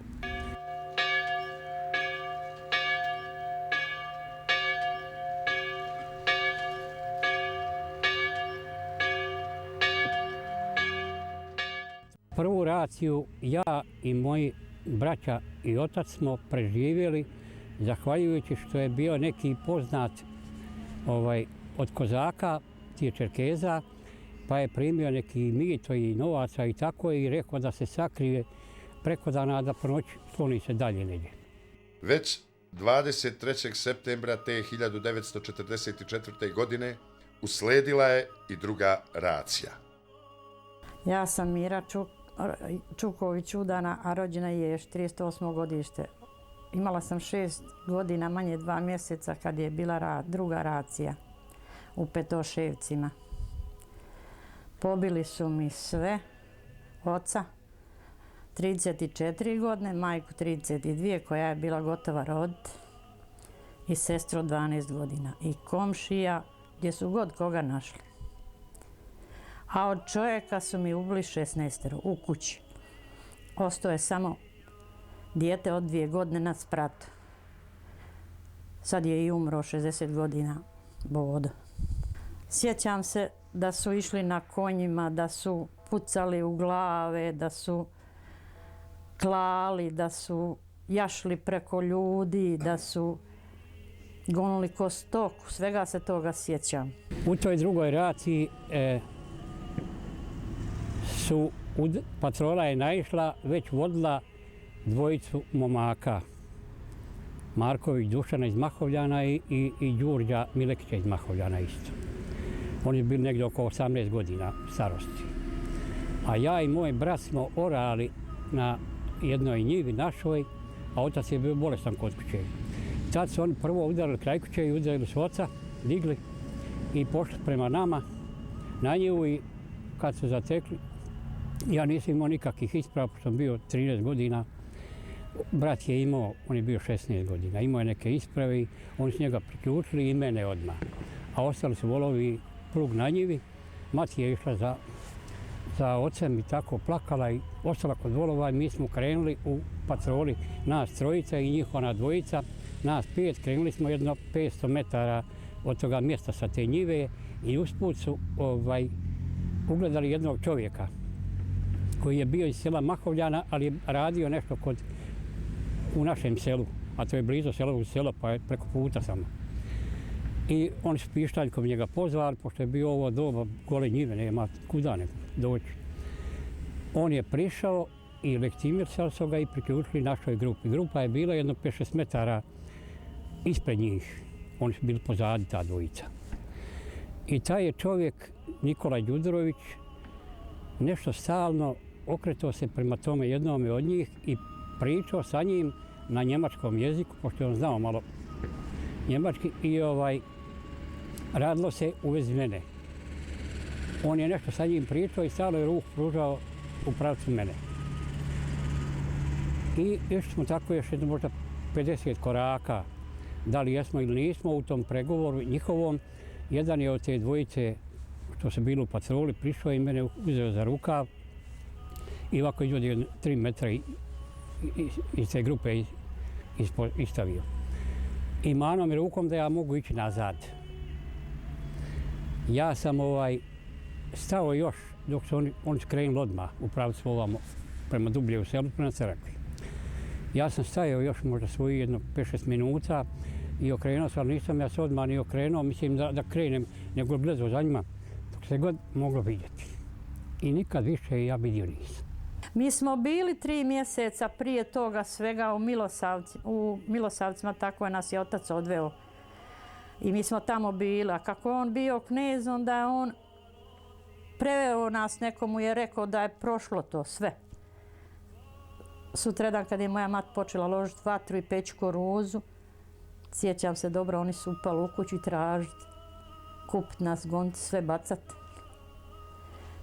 Prvu raciju ja i moji braća i otac smo preživjeli zahvaljujući što je bio neki poznat od kozaka, tije Čerkeza, pa je primio neki mito i novaca i tako i rekao da se sakrije preko dana, da po noći sloni se dalje negdje. Već 23. septembra te 1944. godine usledila je i druga racija. Ja sam Mira Čuković Udana, a rođena je 48. godište. Imala sam 6 godina, manje 2 mjeseca kad je bila druga racija u Petoševcima. Pobili su mi sve, oca 34 godine, majku 32 koja je bila gotova roditi i sestru 12 godina i komšija gdje su god koga našli. A od čovjeka su mi ubili 16 u kući. Ostao je samo dijete od 2 godine na spratu. Sad je i umro 60 godina Bodo. Sjećam se da su išli na konjima, da su pucali u glave, da su klali, da su jašli preko ljudi, da su gonili ko stoku. Svega se toga sjećam. U toj drugoj raciji patrola je naišla, već vodila dvojicu momaka. Marković Dušana iz Mahovljana i Đurđa Milekića iz Mahovljana isto. Oni su bili negdje oko 18 godina starosti. A ja i moj brat smo orali na jednoj njivi našoj, a otac je bio bolestan kod kuće. Tad su oni prvo udarili kraj kuće i udarili su oca, digli i pošli prema nama na njivu i kad su zatekli, ja nisam imao nikakvih isprava, pošto sam bio 13 godina. Brat je imao, on je bio 16 godina, imao je neke isprave i oni su njega priključili i mene odmah. A ostali su volovi plug na njivi. Mati je išla za ocem i tako plakala i ostala kod volova i mi smo krenuli u patroli, nas trojica i njihova dvojica, nas 5, krenuli smo jedno 500 metara od toga mjesta sa te njive i usput su ugledali jednog čovjeka koji je bio iz sela Mahovljana, ali je radio nešto u našem selu, a to je blizu selo, pa je preko puta samo. I oni su pištaljkom njega pozvali, pošto je bio ovo doba gole njive, nema kuda nego doći. On je prišao i lektimirsali su ga i priključili našoj grupi. Grupa je bila jedno 5-6 metara ispred njih. Oni su bili pozadi, ta dvojica. I taj je čovjek, Nikola Đudrović, nešto stalno okretao se prema tome jednome od njih i pričao sa njim na njemačkom jeziku, pošto je on znao malo njemački i radilo se u vezi mene. On je nešto sa njim pričao i stalno je ruku pružao u pravcu mene. I još smo tako još jedno možda 50 koraka, da li jesmo ili nismo u tom pregovoru njihovom. Jedan je od te dvojice što su bili u patroli prišao i mene uzeo za rukav i ovako izvodio 3 metra iz te grupe istavio. I manom mi rukom da ja mogu ići nazad. Ja sam stao još dok su oni skrenuli odmah u pravcu ovamo prema dublje u selu, prema crkvi. Ja sam stajao još možda svoji jedno 5-6 minuta i okrenuo se, ali nisam ja se odmah ni okrenuo, mislim da krenem, nego gledao za njima dok se god moglo vidjeti. I nikad više ja vidio nisam. Mi smo bili 3 mjeseca prije toga svega u Milosavcima, tako je nas je otac odveo. I mi smo tamo bili, a kako je on bio knez, onda je on preveo nas, nekomu je rekao da je prošlo to sve. sutradan kad je moja mat počela ložiti vatru i peći koruzu, sjećam se dobro, oni su upali u kuću i tražiti, kupiti nas, goniti, sve bacati.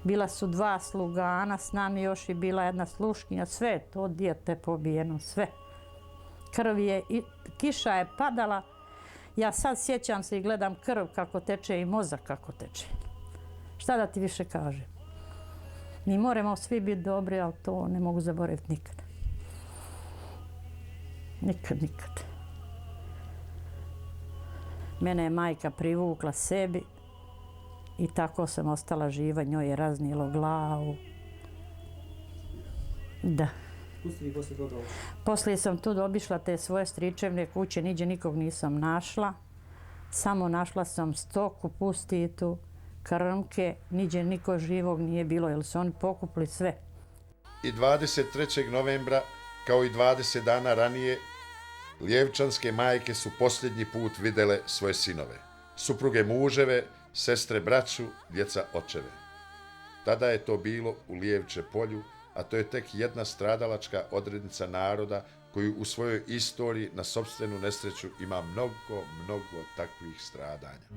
Bila su 2 slugana, s nami još i bila jedna sluškinja, sve je to dijete pobijeno, sve. Krv je, kiša je padala, ja sad sjećam se i gledam krv kako teče i mozak kako teče. Šta da ti više kažem? Mi moramo svi biti dobri, ali to ne mogu zaboraviti nikad. Nikad. Mene je majka privukla sebi i tako sam ostala živa, njoj je raznijelo glavu. Da. Poslije sam tu obišla te svoje stričevne kuće, niđe nikog nisam našla. Samo našla sam stoku pustitu, krmke, niđe niko živog nije bilo, jer su oni pokupili sve. I 23. novembra, kao i 20 dana ranije, lijevčanske majke su posljednji put vidjele svoje sinove, supruge muževe, sestre braću, djeca očeve. Tada je to bilo u Lijevče polju, a to je tek jedna stradalačka odrednica naroda koju u svojoj istoriji na sopstvenu nesreću ima mnogo takvih stradanja.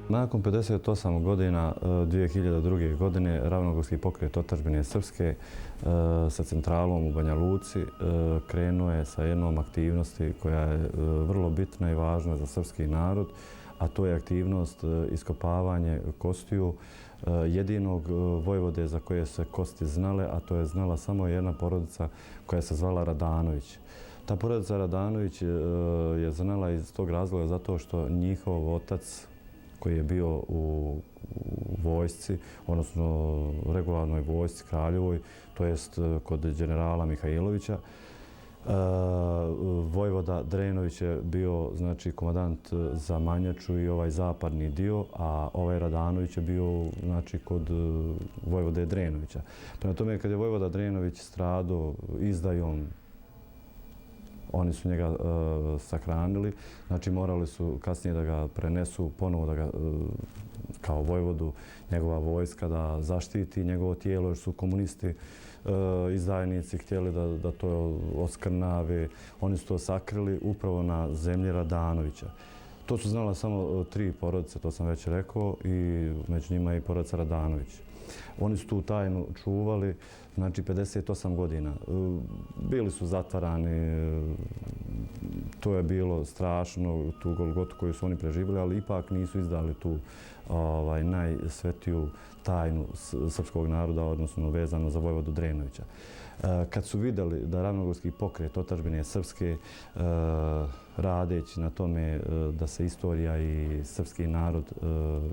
Nakon 58 godina 2002. godine Ravnogorski pokret otadžbine Srpske sa centralom u Banja Luci krenuo je sa jednom aktivnosti koja je vrlo bitna i važna za srpski narod, a to je aktivnost iskopavanje kostiju jedinog vojvode za koje se kosti znale, a to je znala samo jedna porodica koja se zvala Radanović. Ta porodica Radanović je znala iz tog razloga zato što njihov otac koji je bio u vojsci, odnosno regularnoj vojsci Kraljevoj, to jest kod generala Mihajlovića. Vojvoda Drenović je bio znači komandant za Manjaču i ovaj zapadni dio, a ovaj Radanović je bio znači kod vojvode Drenovića. Prema tome, kad je vojvoda Drenović stradao izdajom, oni su njega sahranili, znači morali su kasnije da ga prenesu, ponovo da ga kao vojvodu, njegova vojska da zaštiti njegovo tijelo, jer su komunisti izdajnici htjeli da to oskrnave. Oni su to sakrili upravo na zemlji Radanovića. To su znala samo 3 porodice, to sam već rekao, i među njima i porodica Radanović. Oni su tu tajnu čuvali, znači 58 godina. Bili su zatvarani, to je bilo strašno, tu golgotu koju su oni preživjeli, ali ipak nisu izdali tu najsvetiju tajnu srpskog naroda, odnosno vezano za vojvodu Drenovića. Kad su vidjeli da Ravnogorski pokret otadžbine Srpske radeći na tome da se istorija i srpski narod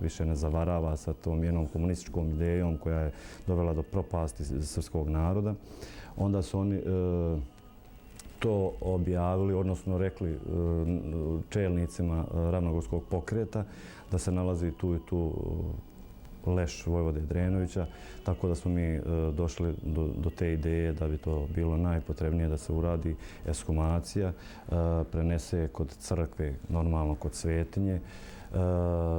više ne zavarava sa tom jednom komunističkom idejom koja je dovela do propasti srpskog naroda, onda su oni to objavili, odnosno rekli čelnicima Ravnogorskog pokreta da se nalazi tu i tu leš vojvode Drenovića, tako da smo mi došli do te ideje da bi to bilo najpotrebnije da se uradi ekshumacija, prenese kod crkve, normalno kod svetinje.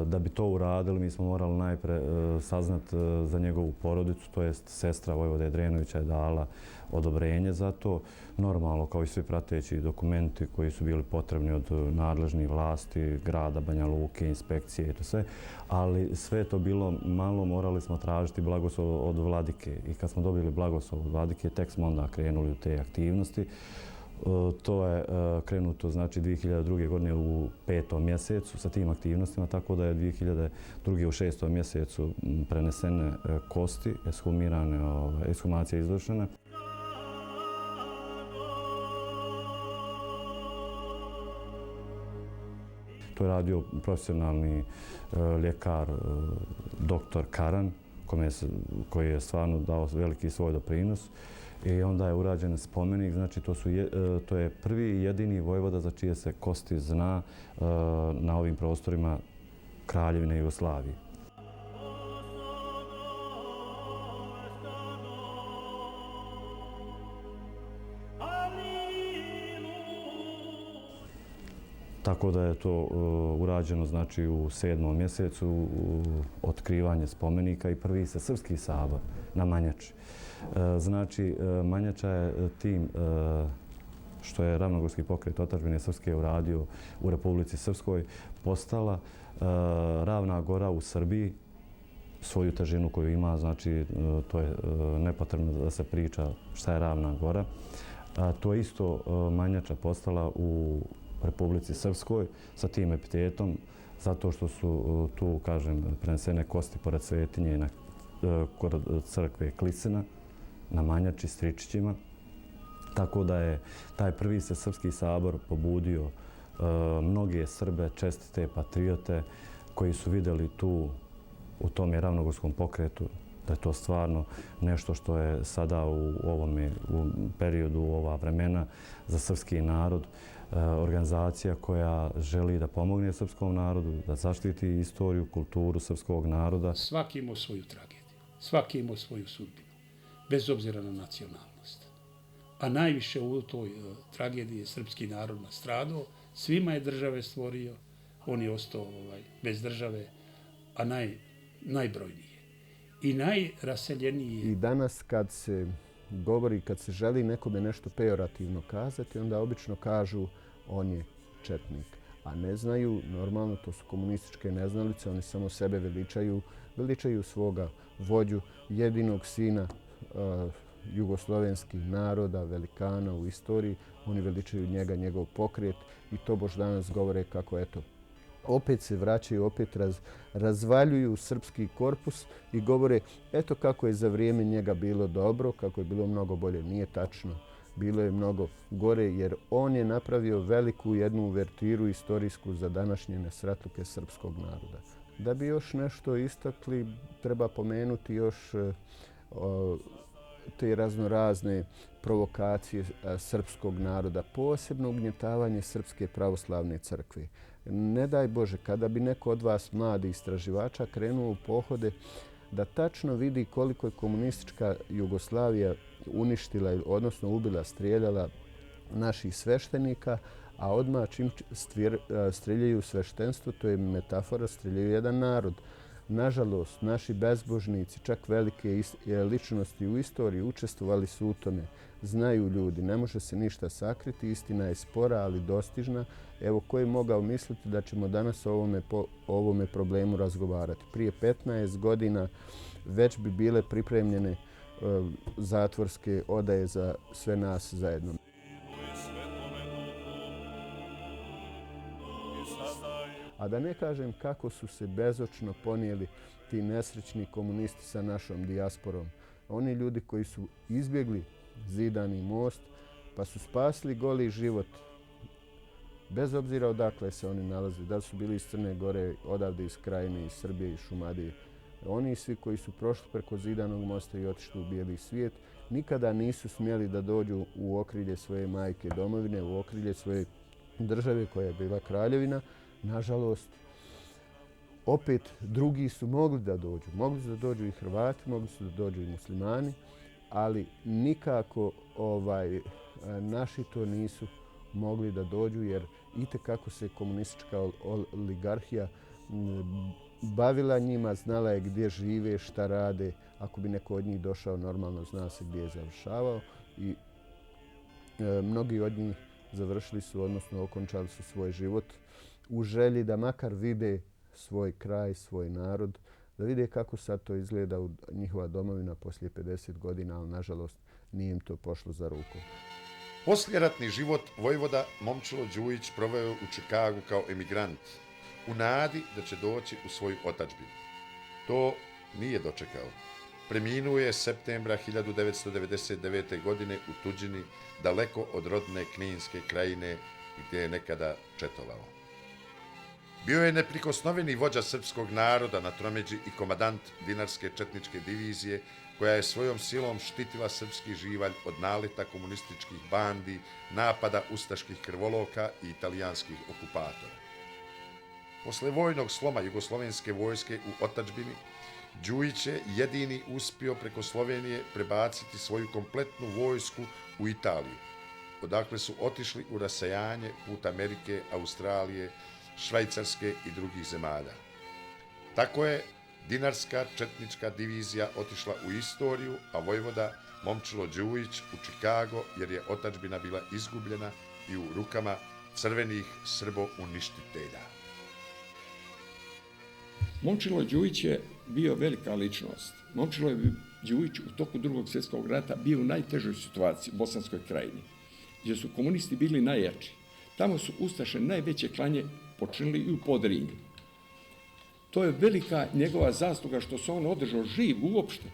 Da bi to uradili, mi smo morali najpre saznati za njegovu porodicu, to jest sestra vojvode Drenovića je dala odobrenje za to. Normalno, kao i svi prateći dokumenti koji su bili potrebni od nadležnih vlasti, grada, Banja Luke, inspekcije i to sve, ali sve je to bilo malo, morali smo tražiti blagoslov od vladike i kad smo dobili blagoslov od vladike, tek smo onda krenuli u te aktivnosti. To je krenuto znači 2002. godine u 5. mjesecu sa tim aktivnostima, tako da je 2002. u 6. mjesecu prenesene kosti, ekshumacija izvršena. To je radio profesionalni ljekar, doktor Karan, koji je stvarno dao veliki svoj doprinos. I onda je urađen spomenik, znači to je prvi i jedini vojvoda za čije se kosti zna na ovim prostorima Kraljevine Jugoslavije. Tako da je to urađeno znači u 7. mjesecu, otkrivanje spomenika i prvi se srpski sabor na Manjači. Znači, Manjača je tim što je Ravnogorski pokret otadžbine srpske uradio u Republici Srpskoj postala Ravna Gora u Srbiji, svoju težinu koju ima, znači to je nepotrebno da se priča šta je Ravna Gora. To je isto Manjača postala u Republici Srpskoj sa tim epitetom, zato što su tu, kažem, prenesene kosti pored Svetinje kod crkve Klisina na Manjači s Tričićima. Tako da je taj prvi se srpski sabor pobudio mnoge Srbe, čestite patriote koji su vidjeli tu u tom ravnogorskom pokretu da je to stvarno nešto što je sada u periodu, u ova vremena za srpski narod, organizacija koja želi da pomogne srpskom narodu, da zaštiti istoriju, kulturu srpskog naroda. Svaki imao svoju tragediju, svaki imao svoju sudbinu, bez obzira na nacionalnost. A najviše u toj tragediji je srpski narod nastradao, svima je države stvorio, on je ostao bez države, a najbrojniji i najraseljeniji. I danas kad se govori, kad se želi nekome nešto pejorativno kazati, onda obično kažu on je četnik. A ne znaju, normalno to su komunističke neznalice, oni samo sebe veličaju svoga vođu, jedinog sina jugoslovenskih naroda, velikana u istoriji. Oni veličaju njega, njegov pokret i to bož danas govore kako eto, opet se vraćaju, opet razvaljuju srpski korpus i govore eto kako je za vrijeme njega bilo dobro, kako je bilo mnogo bolje. Nije tačno. Bilo je mnogo gore jer on je napravio veliku jednu uvertiru istorijsku za današnje nesretluke srpskog naroda. Da bi još nešto istakli, treba pomenuti još te raznorazne provokacije srpskog naroda, posebno ugnjetavanje Srpske pravoslavne crkve. Ne daj Bože, kada bi neko od vas mladi istraživača krenuo u pohode da tačno vidi koliko je komunistička Jugoslavija uništila, odnosno ubila, strijeljala naših sveštenika, a odmah čim strijeljaju sveštenstvo, to je metafora, strijeljaju jedan narod. Nažalost, naši bezbožnici, čak velike ličnosti u istoriji, učestvovali su u tome. Znaju ljudi, ne može se ništa sakriti, istina je spora, ali dostižna. Evo, ko je mogao misliti da ćemo danas o ovome problemu razgovarati? Prije 15 godina već bi bile pripremljene zatvorske odaje za sve nas zajedno. A da ne kažem kako su se bezočno ponijeli ti nesrećni komunisti sa našom dijasporom. Oni ljudi koji su izbjegli Zidani most pa su spasili goli život bez obzira odakle se oni nalaze, da su bili iz Crne Gore, odavde iz Krajine, iz Srbije, iz Šumadije. Oni svi koji su prošli preko Zidanog mosta i otišli u bijeli svijet, nikada nisu smjeli da dođu u okrilje svoje majke domovine, u okrilje svoje države koja je bila kraljevina. Nažalost, opet drugi su mogli da dođu. Mogli su da dođu i Hrvati, mogli su da dođu i muslimani, ali nikako naši to nisu mogli da dođu jer itekako se komunistička oligarhija bavila njima, znala je gdje žive, šta rade. Ako bi neko od njih došao, normalno zna se gdje je završavao i mnogi od njih završili su, odnosno okončali su svoj život u želji da makar vide svoj kraj, svoj narod, da vide kako sad to izgleda u njihova domovina poslije 50 godina, ali nažalost nije im to pošlo za rukom. Poslijeratni život vojvoda Momčilo Đujić proveo u Čikagu kao emigrant, u nadi da će doći u svoju otadžbinu. To nije dočekao. Preminuo je septembra 1999. godine u tuđini, daleko od rodne Kninske krajine gdje je nekada četovao. Bio je neprikosnoveni vođa srpskog naroda na tromeđi i komadant Dinarske četničke divizije koja je svojom silom štitila srpski živalj od naleta komunističkih bandi, napada ustaških krvoloka i italijanskih okupatora. Posle vojnog sloma jugoslovenske vojske u otadžbini, Đujić je jedini uspio preko Slovenije prebaciti svoju kompletnu vojsku u Italiju. odakle su otišli u rasejanje put Amerike, Australije, Švajcarske i drugih zemalja. Tako je dinarska četnička divizija otišla u istoriju, a vojvoda Momčilo Đujić u Čikago, jer je otadžbina bila izgubljena i u rukama crvenih srbo-uništitelja. Momčilo Đujić je bio velika ličnost. Momčilo Đujić u toku Drugog svjetskog rata bio u najtežoj situaciji u Bosanskoj krajini, gdje su komunisti bili najjači. Tamo su ustaše najveće klanje počinili i u Podrinju. To je velika njegova zasluga što se on održao živ uopšte,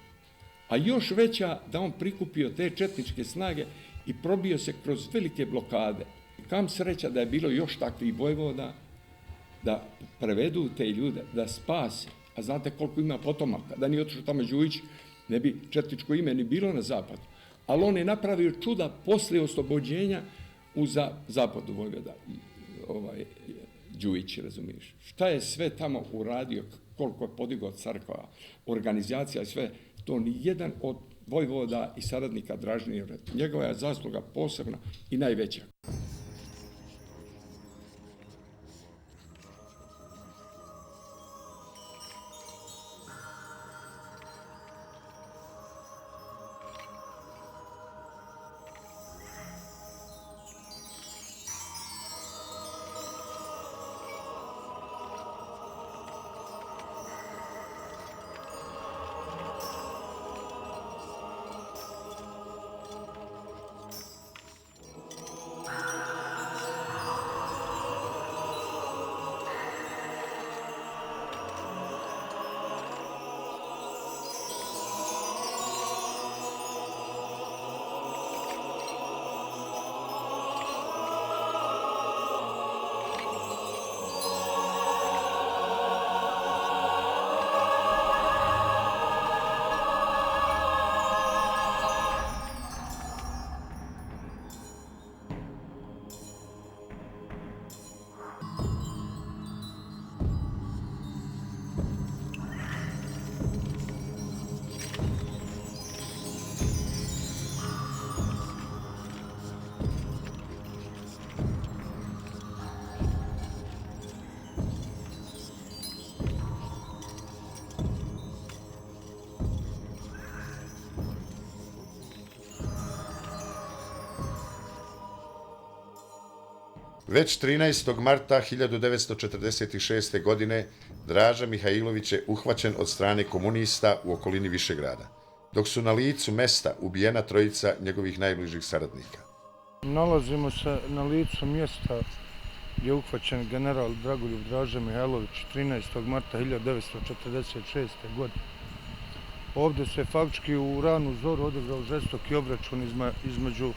a još veća da on prikupio te četničke snage i probio se kroz velike blokade. Kam sreća da je bilo još takvih vojvoda da prevedu te ljude, da spase. A znate koliko ima potomaka. Da nije otišao tamo Đujić, ne bi četničko ime ni bilo na zapadu. Ali on je napravio čuda poslije oslobođenja u zapadu Vojvoda. Đujić, razumiješ. Šta je sve tamo uradio, koliko je podigao crkva, organizacija i sve, to ni jedan od vojvoda i saradnika Draže nije uradio. Njegova je zasluga posebna i najveća. Već 13. marta 1946. godine Draža Mihajlović je uhvaćen od strane komunista u okolini Višegrada, dok su na licu mesta ubijena trojica njegovih najbližih saradnika. Nalazimo se na licu mjesta gdje je uhvaćen general Dragoljub Draža Mihajlović 13. marta 1946. godine. Ovdje se faktički u ranu zoru odigrao žestoki obračun između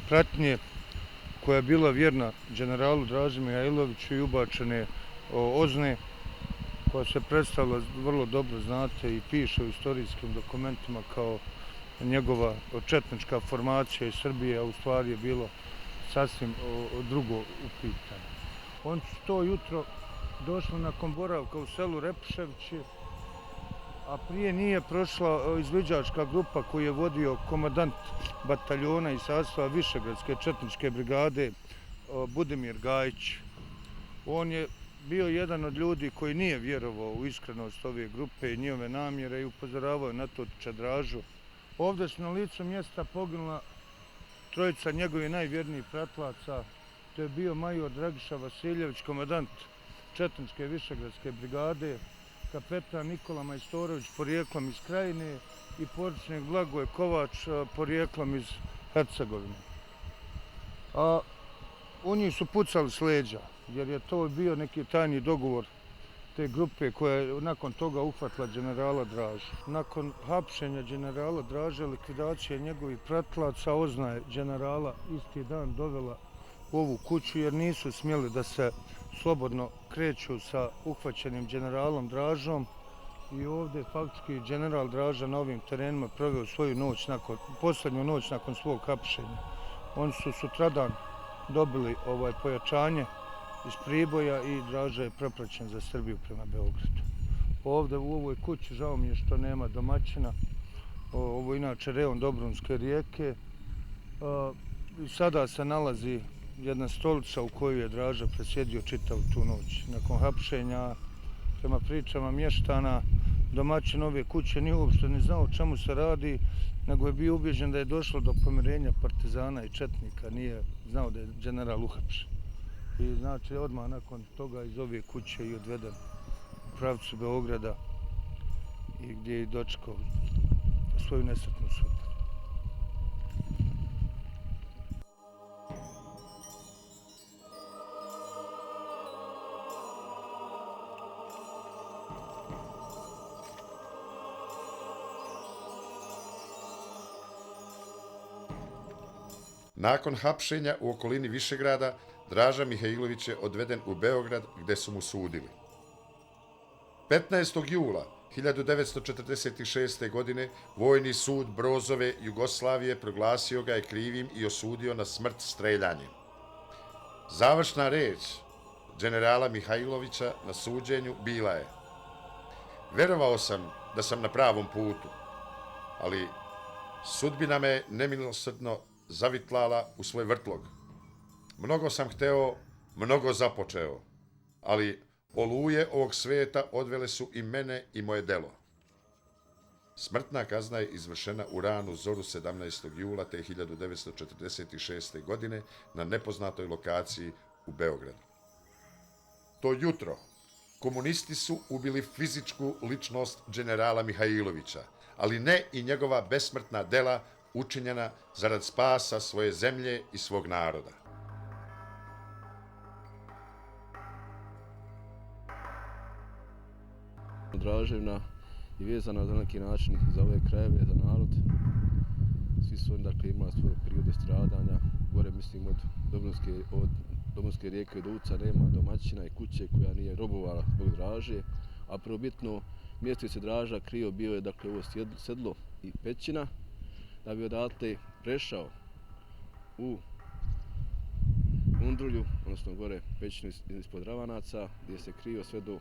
pratnje koja je bila vjerna generalu Draži Mihajloviću i ubačene OZNE, koja se predstavila, vrlo dobro znate i piše u istorijskim dokumentima kao njegova četnička formacija iz Srbije, a u stvari je bilo sasvim drugo u pitanju. Oni su to jutro došli nakon boravka u selu Repuševići, a prije nije prošla izviđačka grupa koju je vodio komandant bataljona iz sastava Višegradske četničke brigade Budimir Gajić. On je bio jedan od ljudi koji nije vjerovao u iskrenost ove grupe i njihove namjere i upozoravao na to Dražu. Ovdje su na licu mjesta poginula trojica njegovih najvjernijih pratlaca. To je bio major Dragiša Vasiljević, komandant četničke Višegradske brigade, kapetan Nikola Majstorović porijeklom iz Krajine i poručnik Blagoje Kovač porijeklom iz Hercegovine. A u njih su pucali s leđa, jer je to bio neki tajni dogovor te grupe koja je nakon toga uhvatila generala Dražu. Nakon hapšenja generala Draže, likvidacije njegovih pratlaca, OZNA je generala isti dan dovela u ovu kuću jer nisu smjeli da se slobodno kreću sa uhvaćenim generalom Dražom i ovdje faktički general Draža na ovim terenima proveo svoju noć, posljednju noć nakon svog hapšenja. Oni su sutradan dobili pojačanje iz Priboja i Draža je prepraćen za Srbiju prema Beogradu. Ovdje u ovoj kući, žao mi je što nema domaćina, ovo je inače rejon Dobrunske rijeke, sada se nalazi jedna stolica u koju je Draža presjedio čitavu tu noć. Nakon hapšenja, prema pričama mještana, domaćin ove kuće nije uopšte ni znao o čemu se radi, nego je bio ubeđen da je došlo do pomirenja partizana i četnika, nije znao da je general uhapšen. I znači odmah nakon toga iz ove kuće i odveden u pravcu Beograda i gdje je dočekao svoju nesretnu sudbinu. Nakon hapšenja u okolini Višegrada, Draža Mihajlović je odveden u Beograd gdje su mu sudili. 15. jula 1946. godine Vojni sud Brozove Jugoslavije proglasio ga je krivim i osudio na smrt streljanjem. Završna reč generala Mihajlovića na suđenju bila je: verovao sam da sam na pravom putu, ali sudbina me nemilosrdno zavitlala u svoj vrtlog. Mnogo sam hteo, mnogo započeo, ali oluje ovog sveta odvele su i mene i moje delo. Smrtna kazna je izvršena u ranu zoru 17. jula te 1946. godine na nepoznatoj lokaciji u Beogradu. To jutro komunisti su ubili fizičku ličnost generala Mihajlovića, ali ne i njegova besmrtna dela učinjena zarad spasa svoje zemlje i svog naroda. Draževna je vezana na neki način za ove krajeve, za narod. Svi su oni dakle imali svoje periode stradanja. Gore mislim od Domunske rijeke do Uca nema domaćina i kuće koja nije robovala zbog Draže. A prvobitno mjesto gdje se Draža krio bio je dakle ovo sedlo i pećina, da bi odatle prešao u Undrulju, odnosno gore pećinu ispod Ravanaca, gdje se krio sve do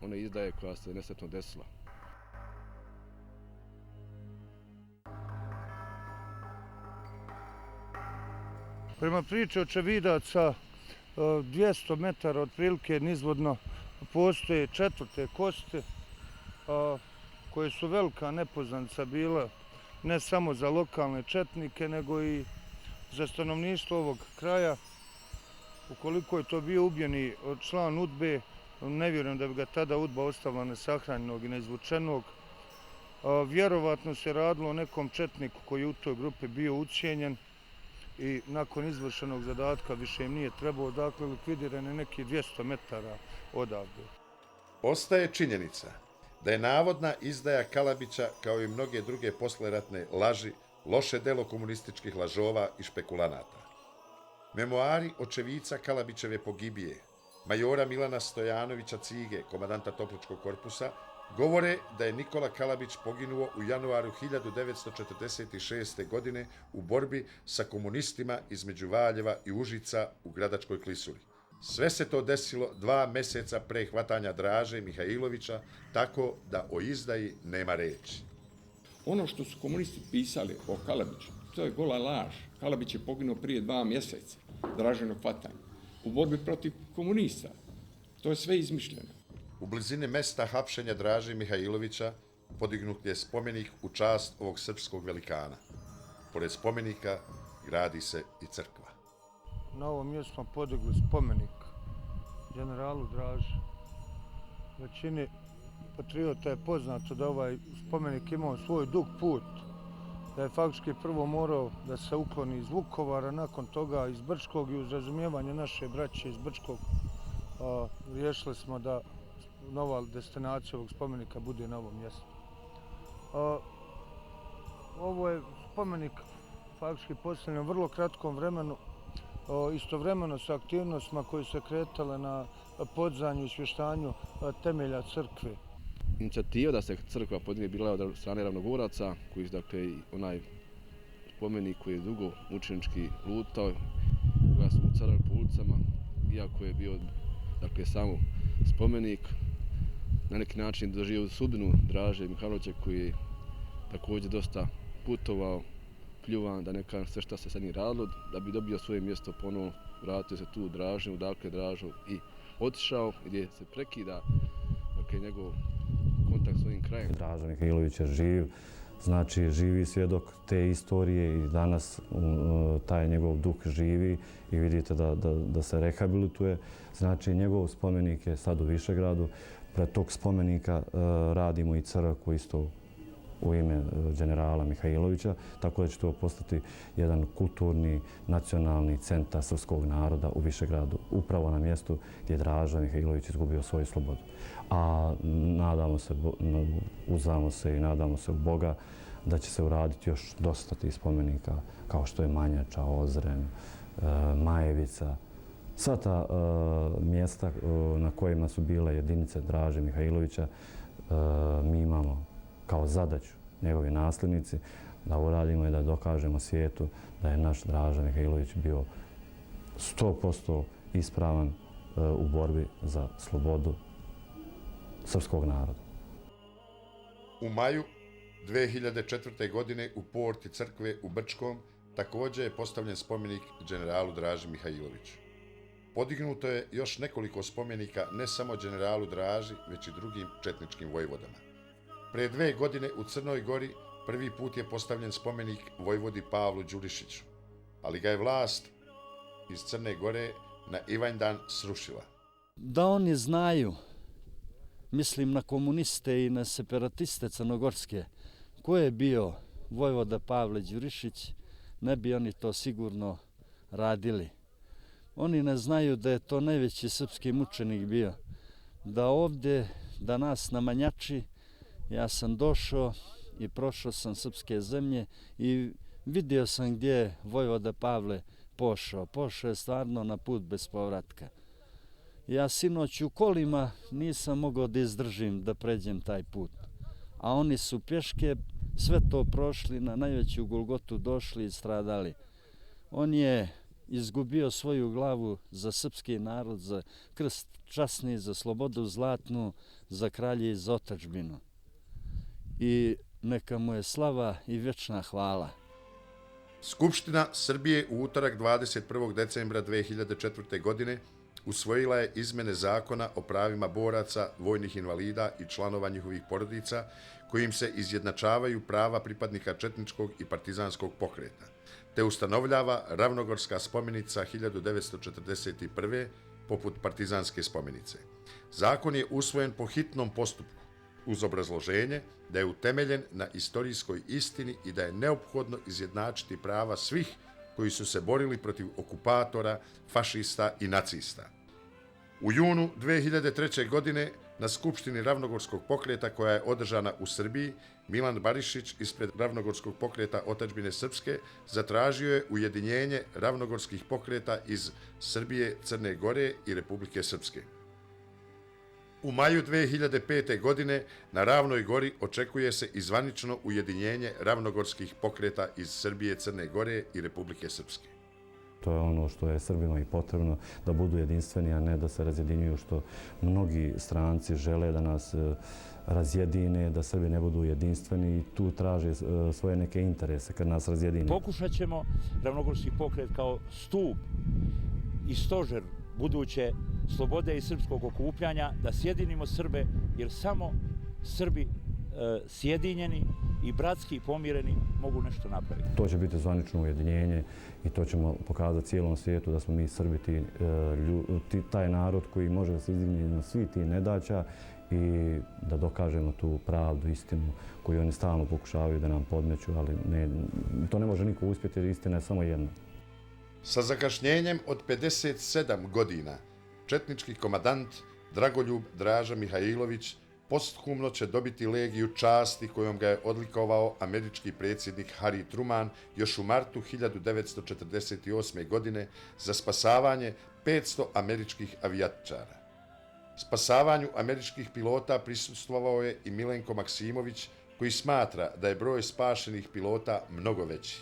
one izdaje koja se nesretno desila. Prema priči očevidaca, 200 metara otprilike nizvodno postoje četvrte koste, koje su velika nepoznanica bila ne samo za lokalne četnike, nego i za stanovništvo ovog kraja. Ukoliko je to bio ubijeni član UDBE, ne vjerujem da bi ga tada UDBA ostavila nesahranjenog i neizvučenog. Vjerovatno se radilo o nekom četniku koji je u toj grupi bio ucijenjen i nakon izvršenog zadatka više im nije trebao, dakle likvidiran je neki 200 metara odavde. Ostaje činjenica da je navodna izdaja Kalabića, kao i mnoge druge posleratne laži, loše delo komunističkih lažova i špekulanata. Memoari očevica Kalabićeve pogibije, majora Milana Stojanovića Cige, komandanta Topličkog korpusa, govore da je Nikola Kalabić poginuo u januaru 1946. godine u borbi sa komunistima između Valjeva i Užica u Gradačkoj klisuri. Sve se to desilo 2 mjeseca pre hvatanja Draže Mihajlovića, tako da o izdaji nema reči. Ono što su komunisti pisali o Kalabiću, to je gola laž. Kalabić je poginuo prije 2 mjeseca Draženog hvatanja u borbi protiv komunista. To je sve izmišljeno. U blizini mesta hapšenja Draže Mihajlovića podignut je spomenik u čast ovog srpskog velikana. Pored spomenika gradi se i crkva. Na ovom mjestu smo podigli spomenik generalu Draži. Većini patriota je poznato da ovaj spomenik imao svoj dug put, da je faktički prvo morao da se ukloni iz Vukovara, nakon toga iz Brčkog, i uz razumijevanje naše braće iz Brčkog riješili smo da nova destinacija ovog spomenika bude na ovom mjestu. Ovo je spomenik faktički postavljen u vrlo kratkom vremenu, istovremeno sa aktivnostima koje se kretale na podzanju i svještanju temelja crkve. Inicijativa da se crkva podigne bila od strane ravnogoraca, koji dakle onaj spomenik koji je dugo mučenički lutao, koja su ucarali po ulicama, iako je bio dakle samo spomenik, na neki način doživio sudbinu Draže Mihajlovića, koji je također dosta putovao pljuvan, da ne kažem sve šta se sa njim radilo, da bi dobio svoje mjesto ponovo, vratio se tu u Dražnju, dakle Dražo i otišao, gdje se prekida njegov kontakt s ovim krajem. Draža Mihajlović je živ, znači živi svjedok te istorije i danas taj njegov duh živi i vidite da se rehabilituje. Znači njegov spomenik je sad u Višegradu. Pred tog spomenika radimo i crkvu isto u ime generala Mihajlovića, tako da će to postati jedan kulturni, nacionalni centar srpskog naroda u Višegradu, upravo na mjestu gdje je Draža Mihajlović izgubio svoju slobodu. A uzdamo se i nadamo se u Boga da će se uraditi još dosta tih spomenika, kao što je Manjača, Ozren, Majevica. Sva ta mjesta na kojima su bile jedinice Draže Mihajlovića mi imamo kao zadaću njegovi nasljednici da uradimo i da dokažemo svijetu da je naš Draža Mihajlović bio 100% ispravan u borbi za slobodu srpskog naroda. U maju 2004. godine u porti crkve u Brčkom također je postavljen spomenik generalu Draži Mihajloviću. Podignuto je još nekoliko spomenika ne samo generalu Draži, već i drugim četničkim vojvodama. Prije 2 godine u Crnoj Gori prvi put je postavljen spomenik vojvodi Pavlu Đurišiću, ali ga je vlast iz Crne Gore na Ivanjdan srušila. Da oni znaju, mislim na komuniste i na separatiste crnogorske, ko je bio vojvoda Pavle Đurišić, ne bi oni to sigurno radili. Oni ne znaju da je to najveći srpski mučenik bio. Da ovdje, da nas na Manjači, ja sam došao i prošao sam srpske zemlje i vidio sam gdje je vojvoda Pavle pošao. Pošao je stvarno na put bez povratka. Ja sinoć u kolima nisam mogao da izdržim da pređem taj put. A oni su pješke sve to prošli, na najveću Golgotu došli i stradali. On je izgubio svoju glavu za srpski narod, za krst časni, za slobodu zlatnu, za kralje i za otadžbinu. I neka mu je slava i vječna hvala. Skupština Srbije u utorak 21. decembra 2004. godine usvojila je izmene zakona o pravima boraca, vojnih invalida i članova njihovih porodica, kojim se izjednačavaju prava pripadnika četničkog i partizanskog pokreta, te ustanovljava ravnogorska spomenica 1941. poput partizanske spomenice. Zakon je usvojen po hitnom postupku, uz obrazloženje da je utemeljen na istorijskoj istini i da je neophodno izjednačiti prava svih koji su se borili protiv okupatora, fašista i nacista. U junu 2003. godine na Skupštini Ravnogorskog pokreta koja je održana u Srbiji, Milan Barišić ispred Ravnogorskog pokreta Otadžbine Srpske zatražio je ujedinjenje ravnogorskih pokreta iz Srbije, Crne Gore i Republike Srpske. U maju 2005. godine na Ravnoj Gori očekuje se i zvanično ujedinjenje ravnogorskih pokreta iz Srbije, Crne Gore i Republike Srpske. To je ono što je Srbima i potrebno, da budu jedinstveni, a ne da se razjedinjuju, što mnogi stranci žele da nas razjedine, da Srbi ne budu jedinstveni i tu traže svoje neke interese kad nas razjedine. Pokušat ćemo ravnogorski pokret kao stup i stožer buduće slobode i srpskog okupljanja, da sjedinimo Srbe, jer samo Srbi sjedinjeni i bratski i pomireni mogu nešto napraviti. To će biti zvanično ujedinjenje i to ćemo pokazati cijelom svijetu da smo mi Srbi taj narod koji može da se izdigne na svi ti nedaća i da dokažemo tu pravdu, istinu koju oni stalno pokušavaju da nam podmeću, ali to ne može niko uspjeti jer istina je samo jedna. Sa zakašnjenjem od 57 godina četnički komadant Dragoljub Draža Mihajlović posthumno će dobiti legiju časti kojom ga je odlikovao američki predsjednik Harry Truman još u martu 1948. godine za spasavanje 500 američkih avijatičara. Spasavanju američkih pilota prisustvovao je i Milenko Maksimović, koji smatra da je broj spašenih pilota mnogo veći.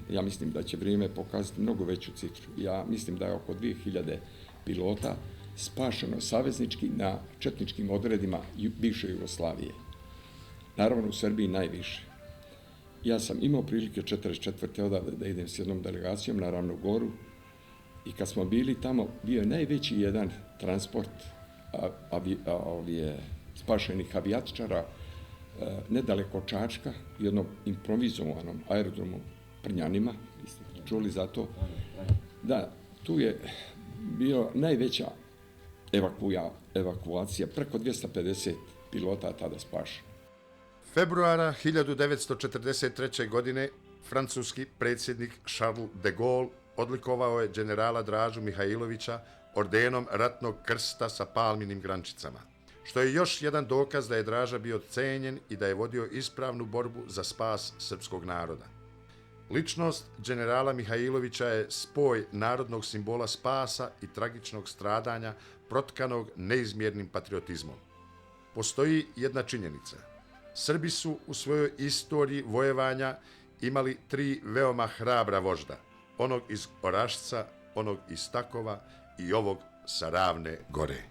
Ja mislim da će vrijeme pokazati mnogo veću cifru. Ja mislim da je oko 2000 pilota spašeno saveznički na četničkim odredima bivše Jugoslavije. Naravno u Srbiji najviše. Ja sam imao prilike 44. odavde da idem s jednom delegacijom na Ravnu Goru i kad smo bili tamo, bio je najveći jedan transport spašenih avijatičara nedaleko od Čačka, jednom improvizovanom aerodromu Prnjanima, ste čuli za to. Da, tu je bio najveća evakuacija, preko 250 pilota tada spašeno. Februara 1943. godine francuski predsjednik Charles de Gaulle odlikovao je generala Dražu Mihajlovića ordenom ratnog krsta sa palminim grančicama, što je još jedan dokaz da je Draža bio cenjen i da je vodio ispravnu borbu za spas srpskog naroda. Ličnost generala Mihajlovića je spoj narodnog simbola spasa i tragičnog stradanja protkanog neizmjernim patriotizmom. Postoji jedna činjenica. Srbi su u svojoj istoriji vojevanja imali 3 veoma hrabra vožda, onog iz Orašca, onog iz Takova i ovog sa Ravne Gore.